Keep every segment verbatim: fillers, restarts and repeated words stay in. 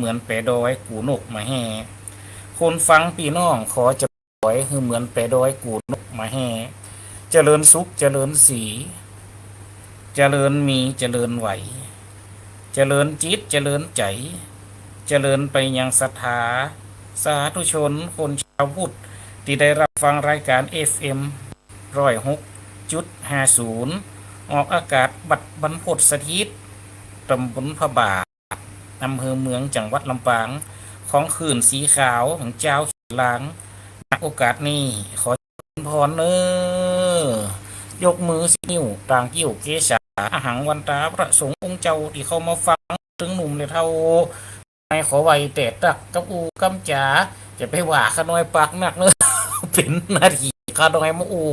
เหมือนแปดอยกู้นกมาแห่ คนฟังปี้น้องขอจะ ขอหื้อเหมือนแปดอยกู้นกมาแห่ เจริญสุขเจริญศรี เจริญมีเจริญไหว เจริญจิตเจริญใจ๋ เจริญไปยังศรัทธาสาธุชนคนชาวพุทธ ตี้ได้ฮับฟังรายก๋าน เอฟเอ็ม ร้อยหกจุดห้าศูนย์ ออกอากาศบัดบรรพตสถิต ต๋ำบลพระบาท อำเภอเมือง จังหวัดลำปาง ของคลื่นสีขาวของเจ้าเขียนลาง ณ โอกาสนี้ขอเจริญพรเน้อ ยกมือสิบนิ้ว ต่างกิ้วเกษา อหังวันตาพระสงฆ์องค์เจ้าตี้เข้ามาฟัง ตึงหนุ่มและเฒ่า ในขอไหว้แต่ตั๊กกับอู้กำจ๋า จะไปว่าข้าน้อยปากนักเน้อ เป๋นหน้าตี้ข้าน้อยมาอู้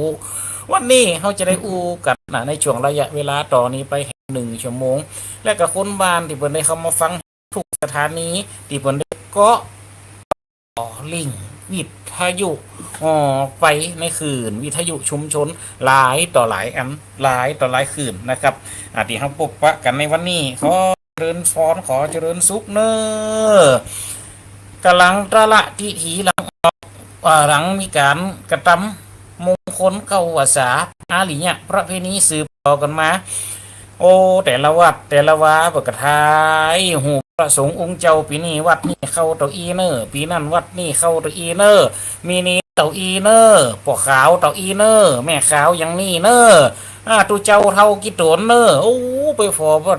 วันนี้เฮาจะได้อู้กั๋นนะ ในช่วงระยะเวลาต่อนี้ไปแหมหนึ่งชั่วโมง และก็คนบ้านตี้เปิ้นได้เข้ามาฟัง ทุกสถานีตี้เปิ้นได้เกาะลิงก์วิทยุออกไปในคลื่นวิทยุชุมชนหลายต่อหลายอัน หลายต่อหลายคลื่นนะครับ อ่า ตี้เฮาปบปะกั๋นในวันนี้ ขอเจริญพร ขอเจริญสุขเน้อ ก๋ำลังตระทิถีหลังออก อ่า หลังมีก๋านกระตำมงคลเข้าพรรษา อาริยประเพณีสืบต่อกั๋นมา โอ้ แต่ละวัดแต่ละวาเปิ้นก็ถ่ายฮูปพระสงฆ์องค์เจ้า ปี๋นี้วัดนี้เข้าเต้าอี้เน้อ ปี๋นั้นวัดนี้เข้าเต้าอี้เน้อ มีเณรเต้าอี้เน้อ ป้อขาวเต้าอี้เน้อ แม่ขาวอย่างนี้เน้อ อ่า ตุ๊เจ้าเฒ่ากี่ต๋นเน้อ โอ้ ไปผ่อว่า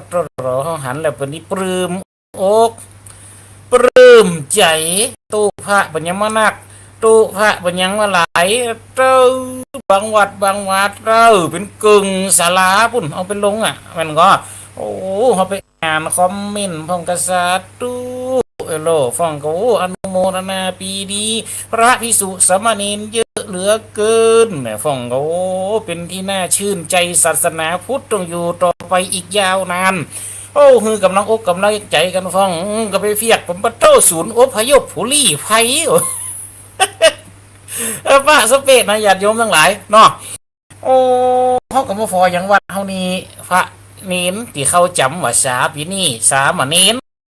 เฮาหันแล้วเปิ้นนี่ปลื้ม อกปลื้มใจ๋ ตู้พระเปิ้นยังบ่นัก ตู้พระเปิ้นยังบ่หลาย เต้อ บางวัดบางวาเต้อ เป๋นเกิ่งศาลาปู้น เอาไปลงอะ แม่นก่อ โอ้ เฮาไปอ่านคอมเมนต์พ่องก็สาธุ เอโล พ่องก็ โอ้ อนุโมทนาปีดี พระภิกษุสามเณรเยอะเหลือเกิน แหม พ่องก็ โอ้ เป๋นตี้น่าชื่นใจ๋ ศาสนาพุทธต้องอยู่ต่อไปอีกยาวนาน โอ้ หื้อก๋ำลังอกก๋ำลังใจ๋กั๋นพ่อง อืม ก็ไปเฟียกผมปะโต้ ศูนย์อพยพผู้ลี้ภัย เออ พระสเปดนะ ญาติโยมตังหลายเนาะ โอ้ เฮาก็มาผ่อยังวัดเฮานี่ พระเณรตี้เข้าจ๋ำพรรษาปี๋นี้ สามเณร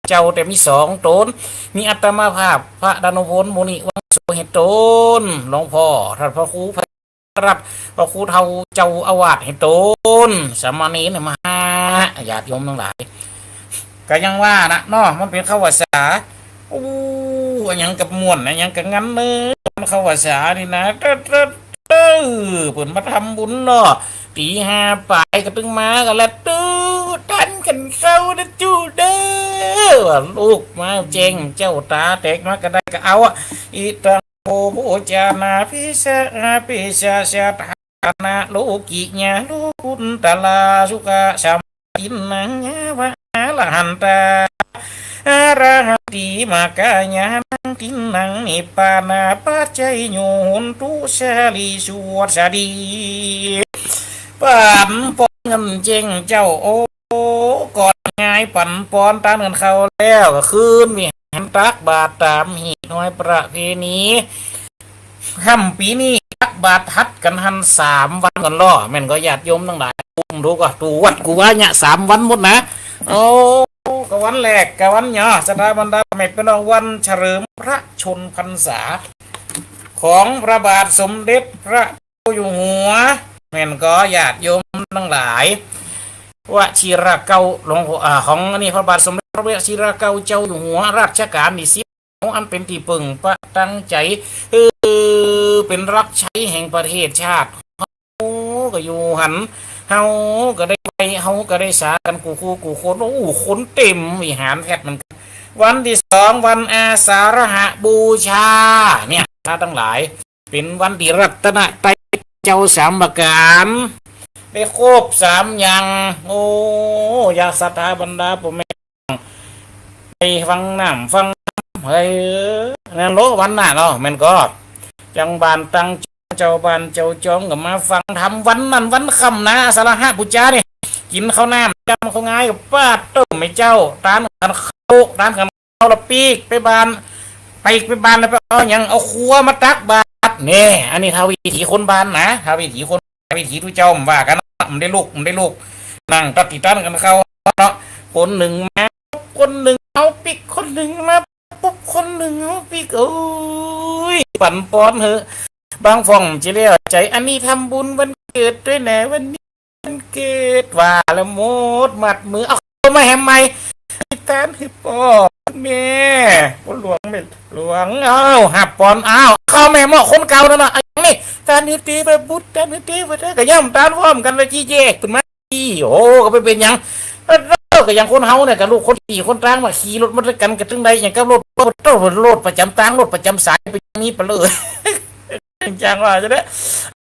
เจ้าแต่มีสองต๋น มีอาตมาภาพ พระดานุพล มุนิวังโส เฮดต๋น หลวงพ่อ ท่านพระครูไพรัตน์ พระครูเฒ่าเจ้าอาวาส เฮดต๋น สามเณรเนี่ยมาห้า ญาติโยมตังหลาย ก็ยังว่านะเนาะ มันเป๋นเข้าพรรษา โอ้ อะหยังก็ม่วน อะหยังก็งันเน้อ เข้าพรรษานี่นะ เต้อ เต้อ เต้อ เปิ้นมาทำบุญเนาะ ตี๋ห้าป๋ายก็ตึงมากั๋นละ ตุ๊ ตันกั๋นเซานะจุเน้อ ว่าลูกมาแจ้งเจ้าต๋าแตกมาก็ได้ก็เอาอะ อิตังโภ โภจานาภิสะ อาภิสะ สัตถานะ โลกิยา โลกุตตะลา สุขะสัม ตินนัง ยะวะ อะระหันตา อะระหันติ มะกะญาณัง ตินนัง นิพพานาปัจจโย โหนตุ สาลี สวดสาลี ปั๋นปอนเงินแจ้งเจ้า โอ้ ก่อนงายปั๋นปอนตานเงินเข้าแล้ว ก็คืนวิหารตักบาตรต๋ามฮีตห้อยประเพณี ฮ่ำปี๋นี้ตักบาตรหัดกั๋นหั้นสามวันก่อนลอ แม่นก่อ ญาติโยมตังหลาย ดูก่อ ดูวัดกูว่าเนี่ยสามวันหมดนะ โอ้ ก็วันแรก ก็วันหยัง ศรัทธาบรรดาแม่ปี้น้อง วันเฉลิมพระชนม์พรรษา ของพระบาทสมเด็จพระเจ้าอยู่หัว แม่นก่อ ญาติโยมตังหลาย วชิรเกล้าหลวง อ่า ของอันนี้ พระบาทสมเด็จพระวชิรเกล้าเจ้าอยู่หัว รัชกาลตี้สิบ อันเป๋นตี้เปิ่งปะตังใจ๋ เออ เป๋นหลักใจ๊แห่งประเทศชาติ เฮาก็อยู่หั้น เฮาก็ได้ไหว้ เฮาก็ได้สากั๋นกู้คู่กู้คน โอ้ คนเต็มวิหารแต๊ดเหมือนกั๋น วันตี้สอง วันอาสาฬหบูชา เนี่ย ท่านตังหลาย เป๋นวันตี้รัตนตรัยเจ้าสามประก๋าน ได้ครบสามอย่าง โอ้ ญาติศรัทธาบรรดาป้อแม่ ไปฟังน้ำฟังธรรม เฮ้ย นั่นโลวันนั้นเนาะ แม่นก่อ จังบ้านตังจอง เจ้าบ้านเจ้าจองก็มาฟังธรรมวันนั้นวันค่ำนะ อาสาฬหบูชานี่ กิ๋นข้าวน้ำ จำข้าวงายกับปาดโต้ แม่เจ้า ตานขันข้าว ตานขันข้าวละปีกไปบ้าน ไป ไปบ้านแล้วไปเอาหยัง เอาครัวมาตักบาตร นี่ อันนี้ถ้าวิถีคนบ้านนะ ถ้าวิถีคน วิถีตุ๊เจ้า บ่ว่ากั๋น บ่ได้ลุก บ่ได้ลุก นั่งตัดตี้ตานขันข้าวเนาะ คนนึ่งมา คนนึ่งเอาปิ๊ก คนนึ่งมาปุ๊บ คนนึ่งเอาปิ๊ก โอ้ย ปั๋นปอนเหอะ บางพ่องจะแล้วใจ๋ อันนี้ทำบุญวันเกิดด้วยนะ วันนี้วันเกิด ว่าแล้วหมด มัดมือ เอาเข้ามาแหมใหม่ มีตานหื้อป้อแม่ ป้อหลวงแม่หลวง เอ้า หับปอน เอ้า เข้ามาแหมหม้อคนเก่านั่นน่ะ อันนี้ ตานหื้อเตพบุตร ตานหื้อเตพบุตร ก็ย่ำตานพร้อมกั๋นเลย จี้แยกขึ้นมา อี้ โอ้ ก็บ่เป๋นหยัง เออ ก็อย่างคนเฮาเนี่ย กับลูกคนตี้คนตางมาขี่รถมาตวยกั๋น ก็ตึงได้หยังกับรถ รถ รถประจ๋ำตาง รถประจ๋ำสาย ไปมีไปเลย จังว่าจะได้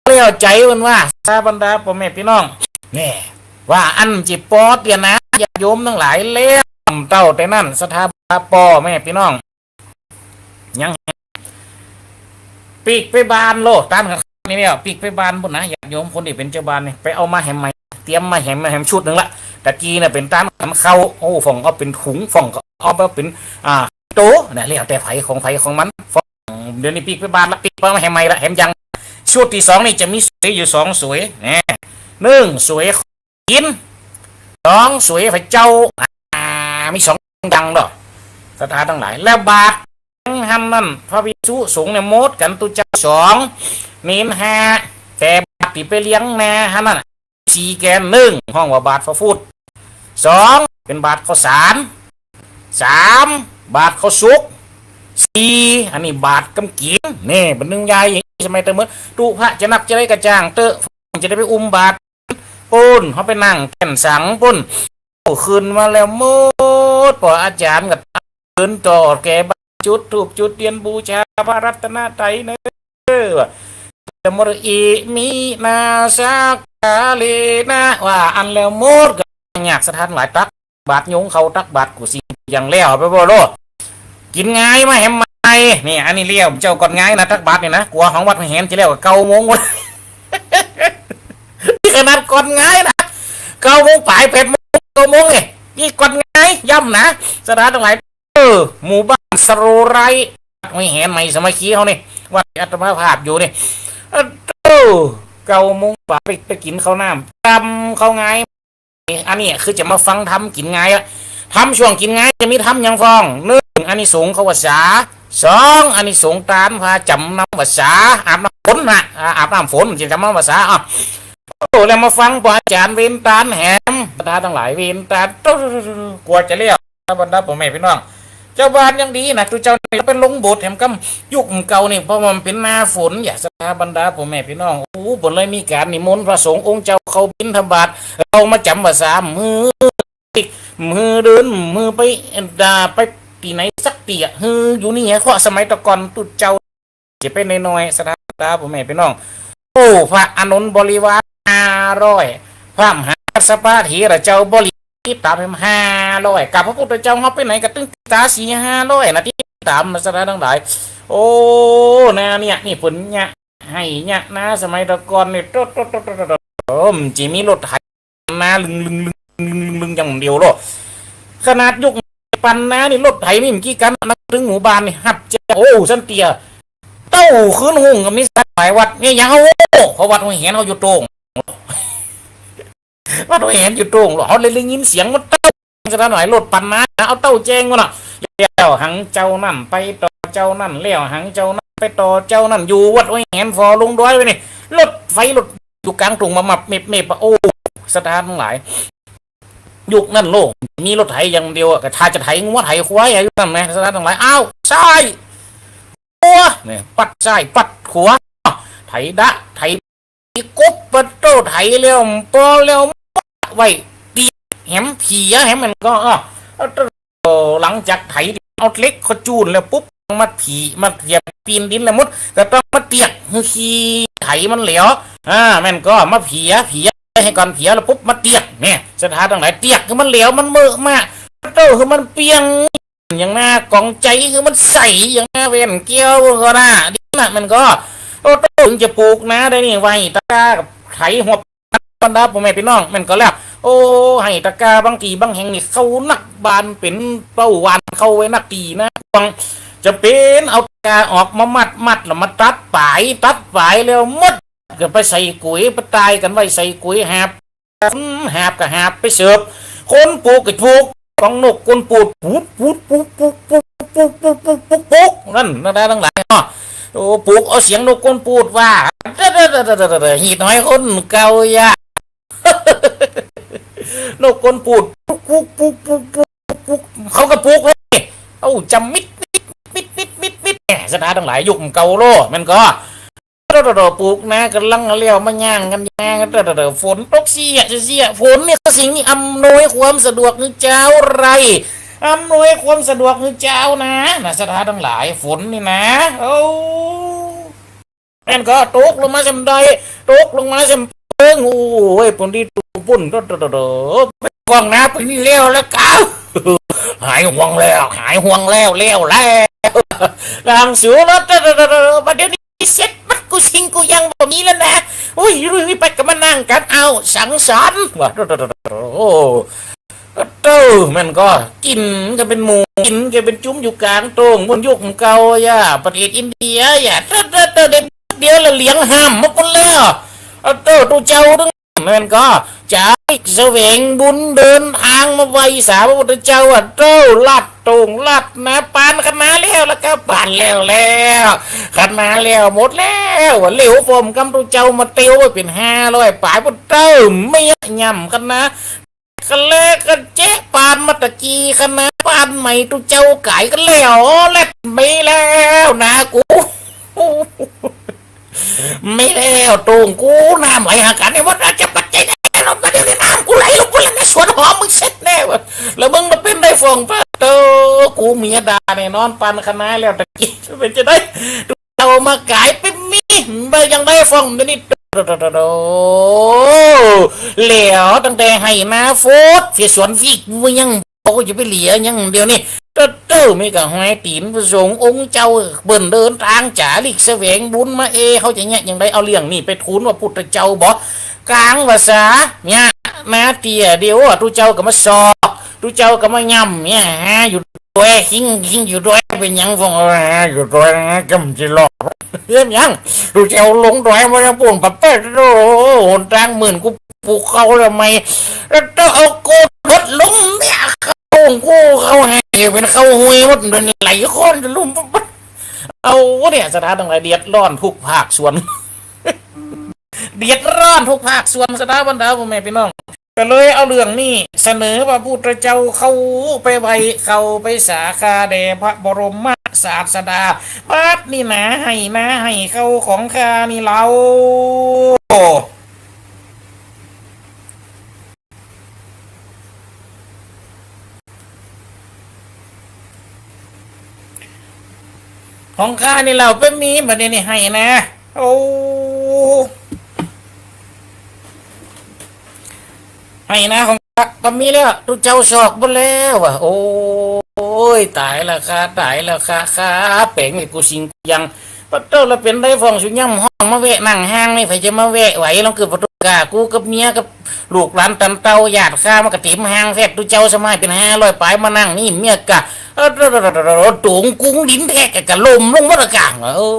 แล้วใจ๋เปิ้นว่า สาบรรดาป้อแม่ปี้น้อง แน่ ว่าอั้นจิปอเตียนะ ญาติโยมตังหลาย แล้วเต้าแต่นั้น ศรัทธาป้อแม่ปี้น้อง ยังปิ๊กไปบ้านโลด ตานขันข้าวนี่แล้ว ปิ๊กไปบ้านปุ้นนะ ญาติโยมคนตี้เป๋นเจ้าบ้านนี่ ไปเอามาแหมใหม่ เตรียมมาแหม มาแหมชุดนึ่งละ ตะกี้น่ะเป๋นตานขันข้าว โอ้ พ่องเอาเป๋นถุง พ่องก็เอามาเป๋น อ่า โตนะ แล้วแต่ใผของใผของมัน พ่อง เดี๋ยวนี้ปิ๊กไปบ้านละ ปิ๊กไปเอามาแหมใหม่ละ แหมยัง ชุดตี้สองนี่จะมีสวยอยู่สองสวย แน่ นึ่งสวย กิ๋น สองสวยพระเจ้า อ่า มีสองอย่างเนาะ ศรัทธาตังหลาย แล้วบาตรหั้นนั่น พระภิกษุสงฆ์เนี่ยหมดกั๋น ตุ๊เจ้าสอง เณรห้า แต่บาตรตี้ไปเลี้ยงนาหั้นนั่นน่ะ สี่แกน นึ่ง ฮ้องว่าบาตรพระพุทธ สอง เป๋นบาตรข้าวสาร สาม บาตรข้าวสุก สี่ อันนี้บาตรกำกิ๋น แน่ บัดนึ่งยาย สมัยแต่เมื่อ ตุ๊พระจะนักจะได้กระจ่างเต๊อะ จะได้ไปอุ้มบาตร ปุ้น เฮาไปนั่งแท่นสังปุ้น โอ้ ขึ้นมาแล้วหมด ป้ออาจ๋ารย์ก็เดินต่อแก่บ้าน จุดธูปจุดเตียนบูชาพระรัตนตรัยเนอะ ว่า จะมรอิมินาสักกาเลนะ ว่าอั้นแล้วหมด ก็ยาก ศรัทธาตังหลาย ตักบาตรโยงเข้า ตักบาตรกู้สิ่งอย่างแล้วไปบ่โล กิ๋นงายมาแหมใหม่ นี่ อันนี้แล้ว เจ้าก่อนงายนะ ตักบาตรนี่นะ กั๋วของวัดห้วยแหนจะแล้วเก้าโมงวัน นี่ขนาดก่อนงายนะ เก้าโมงป๋าย แปดโมง เก้าโมงนี่ นี่ก่อนงาย ย้ำนะ ศรัทธาตังหลาย เออ หมู่บ้านสโรไร้ วัดห้วยแหนใหม่สามัคคีเฮานี่ วัดอาตมาภาพอยู่นี่ เออ เก้าโมงป๋ายไป ไปกิ๋นข้าวน้ำ ตำข้าวงาย อันนี้คือจะมาฟังธรรมกิ๋นงายอะ ธรรมช่วงกิ๋นงายจะมีธรรมหยังพ่อง นึ่ง อานิสงส์เข้าพรรษา สอง อานิสงส์ตานพาจ๋ำนำพรรษา อาบน้ำฝนนะ อ่า อาบน้ำฝน จะจ๋ำนำพรรษา อ่ะ โอ้ แล้วมาฟังป้ออาจ๋ารย์เวนตานแหม ศรัทธาตังหลาย เวนตาน กั๋วจะแล้ว บรรดาป้อแม่ปี้น้อง เจ้าบ้านยังดีนะ ตุ๊เจ้านี่เป๋นลงโบสถ์แหมกำ ยุคเก่านี่ เพราะว่ามันเป๋นหน้าฝน อย่า ศรัทธาบรรดาป้อแม่ปี้น้อง โอ้ เปิ้นเลยมีก๋านนิมนต์พระสงฆ์องค์เจ้าเข้าบิณฑบาต เข้ามาจ๋ำพรรษา หื้อ หื้อเดิน หื้อไป อ่า ไปตี้ไหนสักตี้อะ หื้ออยู่นี่ เพราะสมัยแต่ก่อนตุ๊เจ้าจะไปน้อยๆ ศรัทธาป้อแม่ปี้น้อง โอ้ พระอานนท์บริวารห้าร้อย พระมหากัสสปะเถระเจ้าบริวารติดต๋ามแหมห้าร้อย กับพระพุทธเจ้าเฮาไปไหนก็ตึงติดต๋ามสี่ห้าร้อยนะ ติดต๋ามนะ ศรัทธาตังหลาย โอ้ นาเนี่ย นี่เปิ้นเนี่ย ไฮ่เนี่ยนา สมัยแต่ก่อนนี่ โต๊ะ โต๊ะ โต๊ะ โต๊ะ โต๊ะ โอ้ มันจะมีรถไถนาลึงๆๆๆๆ อย่างเดียวโลด ขนาดยุคปันนานี่ รถไถมีบ่กี่คัน นักตึงหมู่บ้านนี่ หับแจก โอ้ สันเตี้ย เต้าคืนฮุ่งก็มีสักหลายวัด เนี่ยยังเอา เพราะวัดห้วยแหนเฮาอยู่โต้ง วัดห้วยแหนอยู่โต้งโลด เฮาเลยได้ยินเสียงมันเต้า ศรัทธาตังหลาย รถปันนา เอาเต้าแจงหมดน่ะ แล้วหังเจ้านั่นไปต่อเจ้านั่น แล้วหังเจ้านั่นไปต่อเจ้านั่น อยู่วัดห้วยแหน ฝ่อลงดอยไปนี่ รถไฟรถอยู่ก๋างโต้งมามับเมบเมบอะ โอ้ ศรัทธาตังหลาย ยุคนั้นโลกมีรถไถอย่างเดียวอะ ก็ถ้าจะไถงัวไถควายอะ ยุคนั้นนะ ศรัทธาตังหลาย อ้าว ซ้าย ขวา เนี่ย ปัดซ้าย ปัดขวา ไถดะ ไถ กุบปะโต้ ไถแล้ว ปอแล้ว ไว้ เตียกแหม เผียแหม มันก็ อ้อ หลังจากไถ เอาเหล็กเข้าจูนแล้วปุ๊บ มาเผีย มาเผียปีนดินแล้วหมด ก็ต้องมาเตียกหื้อขี้ไถมันแหลว อ่า แม่นก็มาเผีย เผียหื้อก่อน เผียแล้วปุ๊บ มาเตียก เนี่ย ศรัทธาตังหลาย เตียกหื้อมันแหลว มันเมอะมะ โต้ หื้อมันเปรี้ยง อย่างหน้ากองใจ๋ หื้อมันใส อย่างหน้าแว่นแก้วก็น่า ดีนะ มันก็ โอ้ โต้ ถึงจะปลูกนาได้นี่ ไว้ตะกร้ากับไถหัว บรรดาป้อแม่ปี้น้อง แม่นก็แล้ว โอ้ ไฮ่ตะกร้าบางตี้บางแห่งนี่ เข้านัก บ้านเป๋นเป้าหว่านเข้าไว้นักตี้นะ จำเป๋นเอาตะกร้าออกมามัด มัดแล้วมาตัดป๋าย ตัดป๋ายแล้วหมด ก็ไปใส่ก๋วย ไปตายกั๋นไว้ใส่ก๋วย หาบ หาบก็หาบไปเสิร์ฟ คนปลูกก็ปลูก กองนกกลปูด ปูด ปูด ปูด ปูด ปูด ปูด ปูด ปูด ปูด ปูด นั่น บรรดาตังหลายเนาะ โอ้ ปูด เอาเสียงนกกลปูดว่า เด้อ เด้อ เด้อ เด้อ เด้อ เด้อ หีดหอยคนเก่าอย่า นกกลปูด ปูด ปูด ปูด ปูด ปูด ปูด เขาก็ปูดเลย เอ้า จำมิด มิด มิด มิด มิด มิด แหม ศรัทธาตังหลาย ยุคเก่าโล แม่นก่อ โถ่ๆๆ ปลูกนาก๋ำลังแล้ว มาย่างกั๋นนา โถ่ๆๆ ฝนตกเสี้ยะเสี้ยะ ฝนนี่คือสิ่งที่อำนวยความสะดวกหื้อจาวไร่ อำนวยความสะดวกหื้อจาวนา นะ ศรัทธาตังหลาย ฝนนี่นะ โอ้ แม่นก่อ ตกลงมาแจ่มใด ตกลงมาแจ่มเปิง โอ้ย ปุ้นตี้ตูปุ้น โถ่ๆๆ ไปฟ้องนาปี๋นี้แล้ว แล้วก็ หายห่วงแล้ว หายห่วงแล้ว แล้ว แล้ว หลังสูงแล้ว โถ่ๆๆ บัดเดี๋ยวนี้ เสร็จหมดกู้สิ่งกู้อย่างบ่มีแล้วนะ โอ้ย ลุยไปก็มานั่งกั๋น เอา สังสรรค์ ว่า โถ่ๆๆ โอ้ โถ่ แม่นก่อ กิ๋นกั๋นเป๋นหมู่ กิ๋นกั๋นเป๋นจุ๊มอยู่ก๋างโต้ง บนยุคเก่าอย่า ประเทศอินเดียอย่า โถ่ๆๆ เดี๋ยว เดี๋ยวละเหลียงห้ามหมดแล้ว โถ่ ตุ๊เจ้าตึง แม่นก่อ จ๋าลิกแสวงบุญเดินตางมาไหว้สาพระพุทธเจ้าอะ โถ่ ลัดโต้งลัดนา ปานคะนาแล้ว แล้วก็ปานแล้วแล้ว คะนาแล้วหมดแล้ว เหลียวป้อมกำตุ๊เจ้ามาเตียวไว้เป๋นห้าร้อยป๋าย โถ่ เมียย่ำคะนา คะแลกะเจ๊ะ ปานมาตะกี้คะนา ปานใหม่ตุ๊เจ้าก๋ายก็แล้ว แลดไม่แล้วนากู ไม่แล้วโต้งกู น้ำไหลหากั๋นเนี่ย ว่าจะปัจจัยได้ลงมาเดี๋ยวนี้ น้ำกูไหลลงไปแล้วในสวนหอมมึงเสร็จแน่วะ แล้วมึงมาเป๋นได้ฟ้องพระ โถ่ กูเมียด่าแน่นอน ปานคะนาแล้วตะกี้ เป๋นจะได้ เอามาก๋ายเป๋นมี บ่ยังได้ฟ้องเดี๋ยวนี้ โถ่ๆๆๆ แล้วตั้งแต่ไฮ่นาฟด เสียสวนฟีก มึงยัง เขาก็จะไปเหลียยังเดี๋ยวนี้ โถ่ๆ มีก้าห้อยตี๋นพระสงฆ์องค์เจ้า เปิ้นเดินตางจ๋าลิกแสวงบุญมา เอ เขาจะเยียะยังไง เอาเรื่องนี้ไปทูลพระพุทธเจ้าบ่ ก๋างภาษาเนี่ย นาเตี้ยเดียวอะ ตุ๊เจ้าก็มาซอก ตุ๊เจ้าก็มาย่ำเนี่ย ฮะ อยู่ดอย คิง คิงอยู่ดอย เป๋นหยังฟ้อง เออ ฮะ อยู่ดอยนะ กำจิหลอก เรื่องหยัง ตุ๊เจ้าลงดอยมาแล้ว ปูนปะเป๊ะ โอ้โห หนตางหมื่น กู ปลูกข้าวแล้วไม่ แล้วต้องเอาโกนบดลงเนี่ย ข้าวโพดข้าวไฮ่เป๋นข้าวห้วยหมด มันไหลค้อนลุ่ม เอาเนี่ย ศรัทธาตังหลาย เดือดร้อนทุกภาคส่วน เดือดร้อนทุกภาคส่วน ศรัทธาบรรดาพ่อแม่พี่น้อง ก็เลยเอาเรื่องนี้เสนอพระพุทธเจ้า เข้าไปไหว้ เข้าไปสาขาแด่พระบรมศาสดา บัดนี้นา ไฮ่นาไฮ่ข้าวของข้านี่เล่า ของข้านี่เล่าเป๋นมี บัดนี้นี่ไฮ่นา โอ้ ไฮ่นาของข้าก็มีแล้ว ตุ๊เจ้าซอกหมดแล้วอะ โอ้ย ต๋ายละข้า ต๋ายละข้า ข้าแป๋งไอ้กู้สิ่งกู้อย่าง ปะโถ่ แล้วเป๋นได้ฟ้องสุย่ำห้องมาแวะนั่งห้างนี่ ใผจะมาแวะไหว ลองกึ๊ดปะโถ่ ก้า กูกับเมียกับลูกหลานตันเต้าญาติข้า มันก็เต๋มห้างแฟด ตุ๊เจ้าสมายเป๋นห้าร้อยป๋ายมานั่งนี่ เมียก้า เออ โถ่งกุ้งดินแทกกะล่มลงหมดละก้า โอ้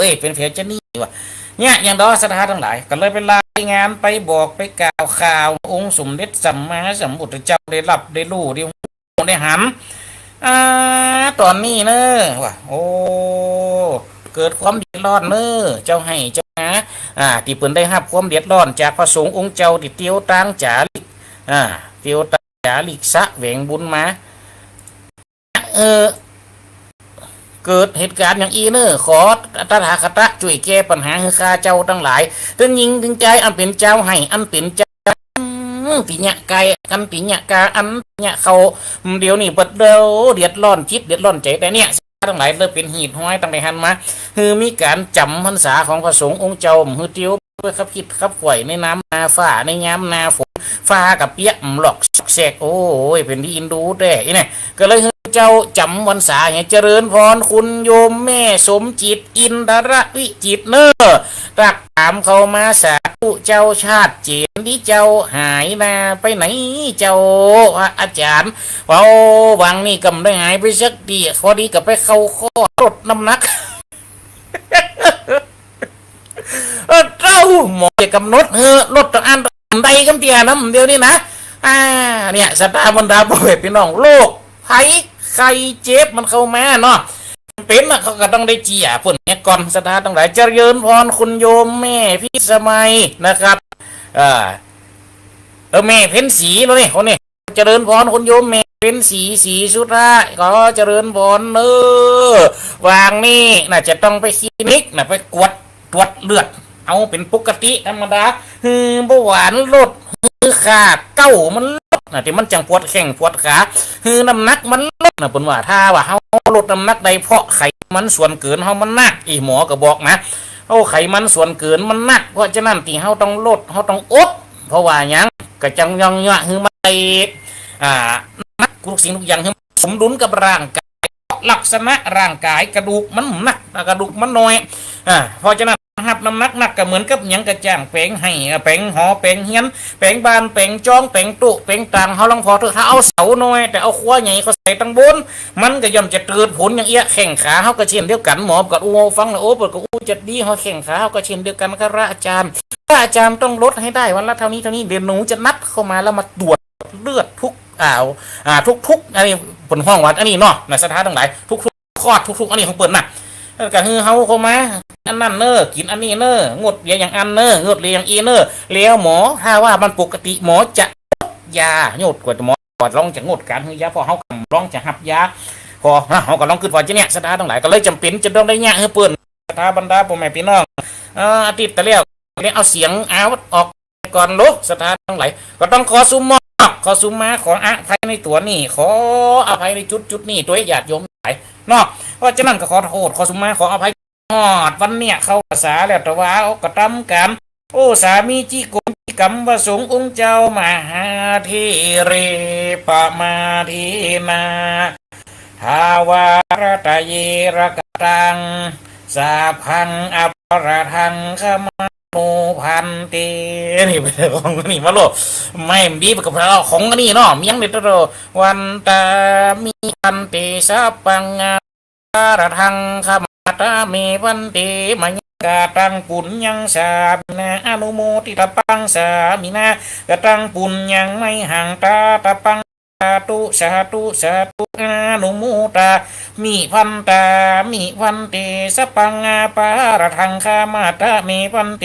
ย เป๋นแผลจะนี่วะ เนี่ย อย่างดอ ศรัทธาตังหลาย ก็เลยไปรายงาน ไปบอก ไปกล่าวข่าว องค์สมเด็จสัมมาสัมพุทธเจ้าได้ฮับได้ฮู้ ได้ฮู้ ได้หัน อ่า ต๋อนนี้เน่อ ว่า โอ้ เกิดความเดือดร้อนเน่อ เจ้าไฮ่เจ้านา อ่า ตี้เปิ้นได้ฮับความเดือดร้อนจากพระสงฆ์องค์เจ้าตี้เตียวตางจ๋าลิก อ่า เตียวตางจ๋าลิกแสวงบุญมา เออ เกิดเหตุก๋ารณ์อย่างอี้เน่อ ขอตถาคตะจ้วยแก้ปัญหาหื้อข้าเจ้าตังหลาย เถิงญิงเถิงจาย อันเป๋นจาวไฮ่ อันเป๋นจาว อืม ตี้เยียะก๋ายกั๋น ตี้เยียะก๋าอัน ตี้เยียะข้าว เดี๋ยวนี้เปิ้นเดือดร้อนจิตเดือดร้อนใจ๋ แต่เนี่ย ตังหลายเลยเป๋นหีดห้อยตั้งแต่หั้นมา หื้อมีก๋านจ๋ำพรรษาของพระสงฆ์องค์เจ้า หื้อเตียวไปคับคิดคับใฝ่ในน้ำนาฟ้า ในยามนาฝน ฟ้าก็เปียะหลอกซอกแซก โอ้ย เป๋นตี้อินดูแต๊ อี้เนี่ย ก็เลยหื้อเจ้าจ๋ำพรรษา หื้อเจริญพรคุณโยมแม่สมจิต อินทรวิจิตรเน่อ ตักถามเข้ามาสาธุเจ้า ชาติเจนตี้เจ้าหายนาไปไหนเจ้า พระอาจ๋ารย์ เว้า หว่างนี้ก็บ่ได้หายไปสักตี้ พอดีก็ไปเข้าคอร์สลดน้ำหนัก เออ เต้า หมอจะก๋ำหนดหื้อลดตางอันตางใดกำเตี้ยน้ำเดี๋ยวนี้นะ อ่า เนี่ย ศรัทธาบรรดาป้อแม่ปี้น้อง โรคภัยไข้เจ็บมันเข้ามาเนาะ เป๋นน่ะ เขาก็ต้องได้เจียเปิ้นเนี่ยก่อน ศรัทธาตังหลาย เจริญพรคุณโยมแม่พิสมัยนะครับ เออ เออ แม่เพ็ญศรีแล้วนี่ คนนี้ เจริญพรคุณโยมแม่เพ็ญศรี ศรีสุดา ขอเจริญพรเน้อ วางนี่น่าจะต้องไปคลินิกน่ะ ไปกวด ตรวจเลือด เอาเป๋นปกติธรรมดา หื้อเบาหวานลด หื้อค่าเก๊ามันลดน่ะ ตี้มันจั่งปวดแข้งปวดขา หื้อน้ำหนักมันลดน่ะ เปิ้นว่า ถ้าว่าเฮาลดน้ำหนักได้ เพราะไขมันส่วนเกินเฮามันนัก อี้หมอก็บอกนะ เอาไขมันส่วนเกินมันนัก เพราะฉะนั้นตี้เฮาต้องลด เฮาต้องอด เพราะว่าหยัง ก็จั่งย่องยะหื้อมันได้ อ่า นักทุกสิ่งทุกอย่าง หื้อมันสมดุลกับร่างกาย ลักษณะร่างกาย กระดูกมันนัก กระดูกมันน้อย อ่า เพราะฉะนั้น ฮับน้ำหนักนักก็เหมือนกับหยัง กระจ้างแป๋งไฮ่ แป๋งหอ แป๋งเฮือน แป๋งบ้าน แป๋งจอง แป๋งโต๊ะ แป๋งตั๋ง เฮาลองผ่อเต๊อะ ถ้าเอาเสาน้อย แต่เอาครัวใหญ่เข้าใส่ตังบน มันก็ย่อมจะเกิดผลอย่างเอี้ย แข้งขาเฮาก็เช่นเดียวกั๋น หมอก็อู้ฟังแล้ว โอ้ เปิ้นก็อู้จัดดี เฮาแข้งขาเฮาก็เช่นเดียวกั๋นครับอาจารย์ ถ้าอาจารย์ต้องลดให้ได้วันละเท่านี้เท่านี้ เดี๋ยวหนูจะนัดเข้ามาแล้วมาตรวจเลือดทุก อ่า อ่า ทุกๆ อันนี้เปิ้นฮ้องว่าอันนี้เนาะ นะ ศรัทธาตังหลาย ทุกๆ คอร์ส ทุกๆ อันนี้ของเปิ้นน่ะ เออ ก็หื้อเฮาเข้ามา อันนั้นเน้อ กิ๋นอันนี้เน้อ งดเบียร์อย่างอั้นเน้อ งดเหล้าอย่างอี้เน้อ แล้วหมอ ถ้าว่ามันปกติ หมอจะงดยา งดกว่า หมอก็ลองจะงดก๋านหื้อยา เพราะเฮาก็ลองจะฮับยา พอ เฮาก็ลองกึ๊ดว่าจะเนี่ย ศรัทธาตังหลาย ก็เลยจ๋ำเป๋นจะต้องได้เยียะหื้อเปิ้น ศรัทธาบรรดาป้อแม่ปี้น้อง เอ่อ อาทิตย์ตะแล้ว เนี่ย เอาเสียงอาวัดออกก่อนโล ศรัทธาตังหลาย ก็ต้องขอสุมมอบ ขอสุมมา ขออภัยในตั๋วนี้ ขออภัยในจุดๆ นี้ ตวยญาติโยมตังหลายเนาะ เพราะฉะนั้นก็ขอโต้ษ ขอสุมมา ขออภัย ฮอดวันเนี่ยเข้าพรรษาแล้ว แต่ว่าเอาก็ต๋ามกั๋น โอสามิจิโกณฑิกัมมะสงฆ์องค์เจ้ามหาเถเร ปะมาเทนะ ทาวารัตเย ระกะตัง สัพพัง อปะระทัง ขะมา โม ภันเต นี่เป๋นของอันนี้มาโล ไม่ดีกับเราของอันนี้เนาะ เมียงเด็ดโต วันตามิ ภันเต สัพพัง อปะระทัง ขะมาตะเม ภันเต มะยังกะตัง ปุญญัง สามินา อนุโมทิตะปัง สามินา กะตัง ปุญญัง ไมหัง ตะตะปัง สาธุ สาธุ สาธุ อนุโมทามิ ภันตามิ ภันเต สัพพัง อปะระทัง ขะมาตะเม ภันเต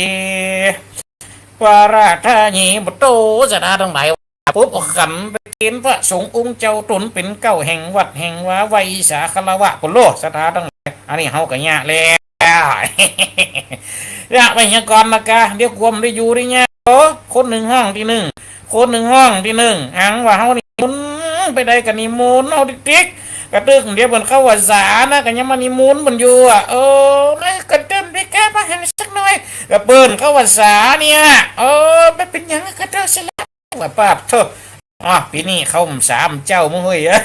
วาระทะเย ปะโต ศรัทธาตังหลาย ปุ๊บ เอาขันไปเกณฑ์พระสงฆ์องค์เจ้าต๋นเป๋นเก๊าแห่งวัดแห่งวา ไหว้สาคารวะปุโร ศรัทธาตังหลาย อันนี้เฮาก็เยียะแล้ว เยียะไปเหียก่อนนะกา เดี๋ยวกลัวบ่ได้อยู่ได้เยียะ โอ้ คนนึ่งฮ้องตี้นึ่ง คนนึ่งฮ้องตี้นึ่ง อังว่าเฮานิมนต์ไปใดก็นิมนต์เฮาติ๊กๆ กระตึกเดี๋ยวเปิ้นเข้าพรรษานะ ก็ยังมานิมนต์เปิ้นอยู่อะ เออ แล้วก็เติมไปแก้ผ้าให้สักหน่อย ก็เปิ้นเข้าพรรษาเนี่ย เออ บ่เป๋นหยังก็เถาะเสียละ ว่าปาดโธ่ อ่ะ ปี๋นี้เข้าพรรษาเจ้ามึงเฮ้ย เอ้ย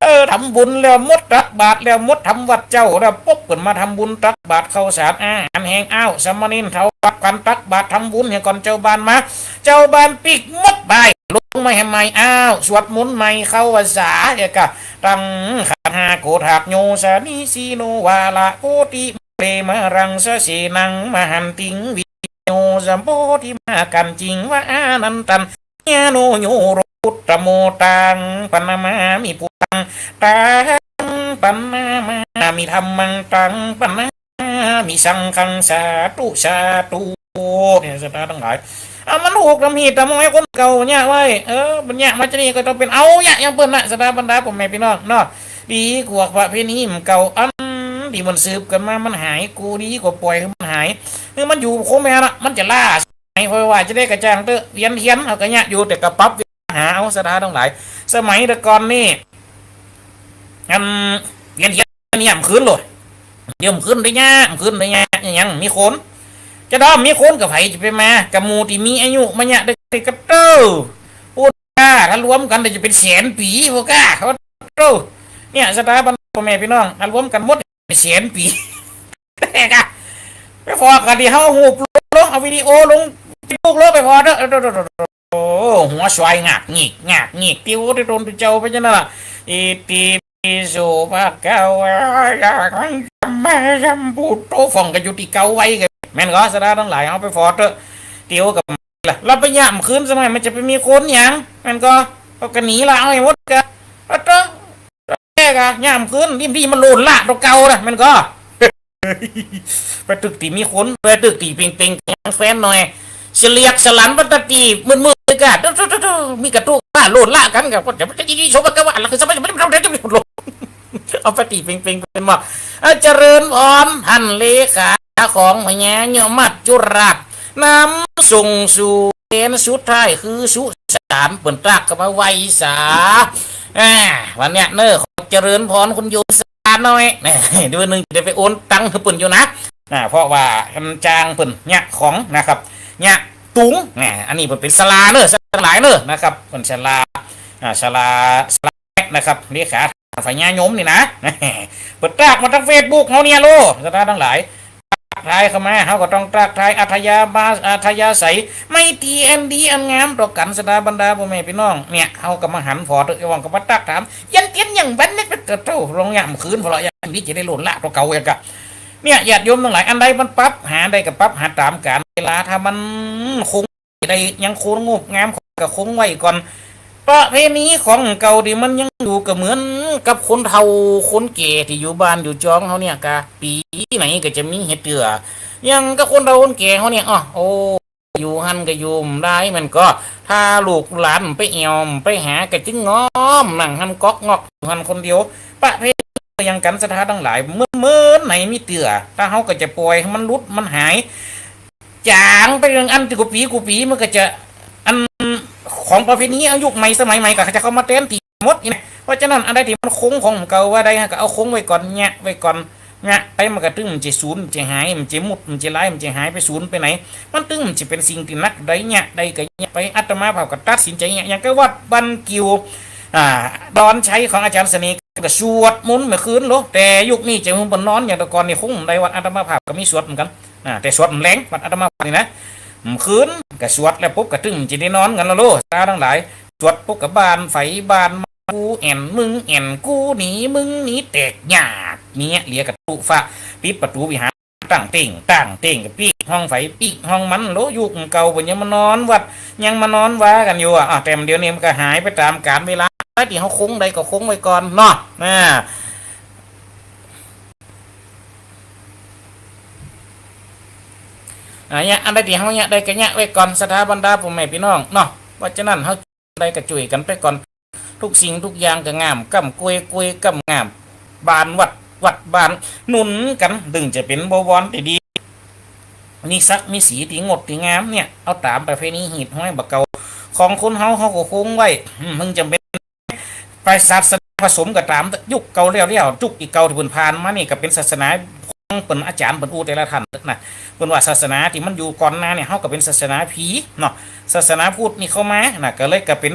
เออ ทำบุญแล้วหมด ตักบาตรแล้วหมด ทำวัดเจ้าแล้วปุ๊บ เปิ้นมาทำบุญตักบาตรข้าวสารอาหารแห้ง อ้าว สามเณรเฒ่า ตักกั๋นตักบาตรทำบุญเหียก่อนเจ้าบ้านมา เจ้าบ้านปิ๊กหมดไป ลงมาแหมใหม่ อ้าว สวดมนต์ใหม่ เข้าพรรษา แล้วก็ตั้งขันห้า โกฏฐากโย สานิสีโน วาระโพธิ เปมารังสะเสนัง มหันติง วิโย สัมโพธิมากันจิง วะอานันตัญญาโน โยโร พุทธโม ตัง ปะนะมามิ พุทธัง ตัง ปะนะมามิ ธัมมัง ตัง ปะนะมามิ สังฆัง สาธุ สาธุ เนี่ย ศรัทธาตังหลาย อ่ะ มันถูกตำหนิตำหมอยคนเก่าเนี่ยเว้ย เออ บัญญัติมาจะนี่ก็ต้องเป๋นเอาเนี่ย อย่างเปิ้นนะ ศรัทธาบรรดาป้อแม่ปี้น้องเนาะ ดีกว่าประเพณีเก่าอันตี้มันสืบกั๋นมา มันหาย กูดีกว่าปล่อยหื้อมันหาย หื้อมันอยู่คงแม่นละ มันจะล้าสมัย เพราะว่าจะได้กระจ่างเต๊อะ เวียนเทียนเฮาก็เยียะอยู่ แต่ก็ปรับหาเอา ศรัทธาตังหลาย สมัยแต่ก่อนนี่ อัน เวียนเทียนเนี่ยบ่ขึ้นเลย เดี๋ยวบ่ขึ้นได้เยียะ บ่ขึ้นได้เยียะ ยังมีคน จะด้อมมีคนกับใผจะไปมา กับหมู่ตี้มีอายุมาเยียะได้กระเต้อ พูดว่าถ้ารวมกั๋นเดี๋ยวจะเป๋นแสนปี๋ พวกก้า เขาเต้อ เนี่ย ศรัทธาบรรดาป้อแม่ปี้น้อง ถ้ารวมกั๋นหมดเป๋นแสนปี๋ แต่กะ ไปผ่อกั๋นตี้เฮาเอาฮูปลง เอาวิดีโอลงเฟซบุ๊กเลย ไปผ่อเต๊อะ โอ้ หัวสวยงากงิก งากงิก ติวตี้ตนตี้เจ้าไปจั่งนั้นล่ะ อิติปิโสภะคะวะอะระหังสัมมาสัมพุทโธ ฟ้องกั๋นอยู่ตี้เก๊าไว้กั๋น แม่นก่อ ศรัทธาตังหลาย เอาไปผ่อเต๊อะ ติวกับ ล่ะ เฮาไปเยียะมันคืน สมัยมันจะไปมีคนหยัง มันก็ ก็ ก็หนีละ เอาให้หมดกะ อะโต้ แก้กะ เยียะมันคืน ดีๆ มันโลนละ ตั๋วเก่านะ มันก็ ไปตึกตี้มีคน ไปตึกตี้เป่งๆ ยังแควนหน่อย เสลียกสลันปัตตะตี้มืดๆ กะ โต้ๆๆๆ มีกะตุ๊กะ โลนละกั๋นกะ ก็จะ จะ จะ สมบัติกะว่า ละคือสมัย เอาไปตี้เป่งๆ เป๋นหมอก อ่ะ เจริญพร ท่านเลขาของพญายมราชจุราช นำส่งสู่เกณฑ์สุดท้ายคือสุสาน เปิ้นตรัสกลับมาไหว้สา อ่า วันเนี้ยเนอะ ขอเจริญพรคุณโยมสาน้อย แหม เดี๋ยววันหนึ่งจะได้ไปโอนตังค์หื้อเปิ้นอยู่นะ อ่า เพราะว่ามันจ้างเปิ้นเยียะของนะครับ เยียะตุง แหม อันนี้เปิ้นเป๋นศาลาเนอะ ศาลาหลายเนอะนะครับ เปิ้นศาลา อ่า ศาลา ศาลานะครับ เลขา ฝ่ายญาติโยมนี่นะ เปิ้นตรัสมาตางเฟซบุ๊กเฮาเนี่ยโล ศรัทธาตังหลาย ทักทายเข้ามา เฮาก็ต้องทักทายอัธยาบา อัธยาศัย ไมตรีอันดีอันงามต่อกั๋น ศรัทธาบรรดาป้อแม่ปี้น้อง เนี่ย เฮาก็มาหันผ่อเต๊อะ ไอ้หว่างก็มาตักถาม เยียะเตียนหยังบัดนี้ เต๊อะ โต้ ลองเยียะมันคืน เพราะเยียะมันดีจะได้โลนละตั๋วเก่า อย่างกะ เนี่ย ญาติโยมตังหลาย อันใดมันปรับหาได้ก็ปรับหาต๋ามกาลเวลา ถ้ามันคง ได้ยังคงงบงามก็คงไว้ก่อน ประเพณีของเก่าตี้มันยังอยู่ก็เหมือนกับคนเฒ่าคนแก่ตี้อยู่บ้านอยู่จองเฮาเนี่ยกะ ปี๋ไหนก็จะมีหื้อเตื้อ อย่างกับคนเฒ่าคนแก่เฮาเนี่ย อ้อ โอ้ อยู่หั้นก็อยู่บ่ได้ มันก็ ถ้าลูกหลานไปแอ่วไปหาก็จึงงอม นั่งหั้นก๊อกงอกอยู่หั้นคนเดียว ประเพณีก็ยังกั๋น ศรัทธาตังหลาย เหมือนๆ ไหนมีเตื้อ ถ้าเฮาก็จะป่อยหื้อมันหลุดมันหาย จ๋างไปเรื่องอันตี้กู้ปี๋กู้ปี๋ มันก็จะ อันของประเพณี เอายุคใหม่สมัยใหม่ก็จะเข้ามาแตนตี้หมดนี่นะ เพราะฉะนั้นอันใดตี้มันคงของเก่าไว้ได้ ก็เอาคงไว้ก่อน เยียะไว้ก่อน เยียะไปมันก็ตึงมันจะสูญ มันจะหาย มันจะหมด มันจะลาย มันจะหายไปสูญไปไหน มันตึงมันจะเป๋นสิ่งตี้นักได้ เยียะได้ก็เยียะไป อาตมาภาพก็ตัดสินใจ๋เยียะ อย่างกับวัดบ้านกิ่ว อ่า ดอนชัยของอาจ๋ารย์เสน่ห์ ก็สวดมนต์เมื่อคืนโล แต่ยุคนี้จะหื้อเปิ้นนอนอย่างแต่ก่อนนี่คงบ่ได้ วัดอาตมาภาพก็มีสวดเหมือนกั๋น อ่า แต่สวดมันแลง วัดอาตมาภาพนี่นะ เมื่อคืนก็สวดแล้วปุ๊บก็ตึงจะได้นอนกั๋นแล้วโล ศรัทธาตังหลาย สวดปุ๊บก็บ้านไฝบ้านกูแอ่นมึงแอ่นกูหนีมึงหนีแตกยาก เนี่ย เหลือก็ตุ๊ฟ้า ปิดประตู๋วิหาร ตั้งเต้ง ตั้งเต้ง ก็ปิ๊กห้องไฝปิ๊กห้องมันโล ยุคเก่าเปิ้นยังมานอนวัด ยังมานอนวากั๋นอยู่อะ อ่ะ แต่เดี๋ยวนี้มันก็หายไปต๋ามกาลเวลา ตี้เฮาคงได้ก็คงไว้ก่อนเนาะ อ่า อ่า เยียะ อันใดตี้เฮาเยียะได้ก็เยียะไว้ก่อน ศรัทธาบรรดาป้อแม่ปี้น้องเนาะ เพราะฉะนั้นเฮา ได้ก็จ้วยกั๋นไปก่อน ทุกสิ่งทุกอย่างก็งามก้ำกวย กวยก้ำงาม บ้านวัด วัดบ้าน หนุนกั๋น ตึงจะเป๋นบวรตี้ดี มีศักดิ์มีศรีตี้งดตี้งามเนี่ย เอาต๋ามประเพณีฮีตห้อยบ่าเก่า ของคนเฮา เฮาก็คงไว้ อืม ถึงจะเป๋น ไปศาสนาผสมก็ต๋าม ยุคเก่าแล้วๆ ยุคตี้เก่าตี้เปิ้นผ่านมานี่ก็เป๋นศาสนาของเปิ้นอาจ๋ารย์เปิ้นอู้แต่ละท่านนะ เปิ้นว่าศาสนาตี้มันอยู่ก่อนหน้าเนี่ย เฮาก็เป๋นศาสนาผีเนาะ ศาสนาพุทธนี่เข้ามานะ ก็เลยก็เป๋น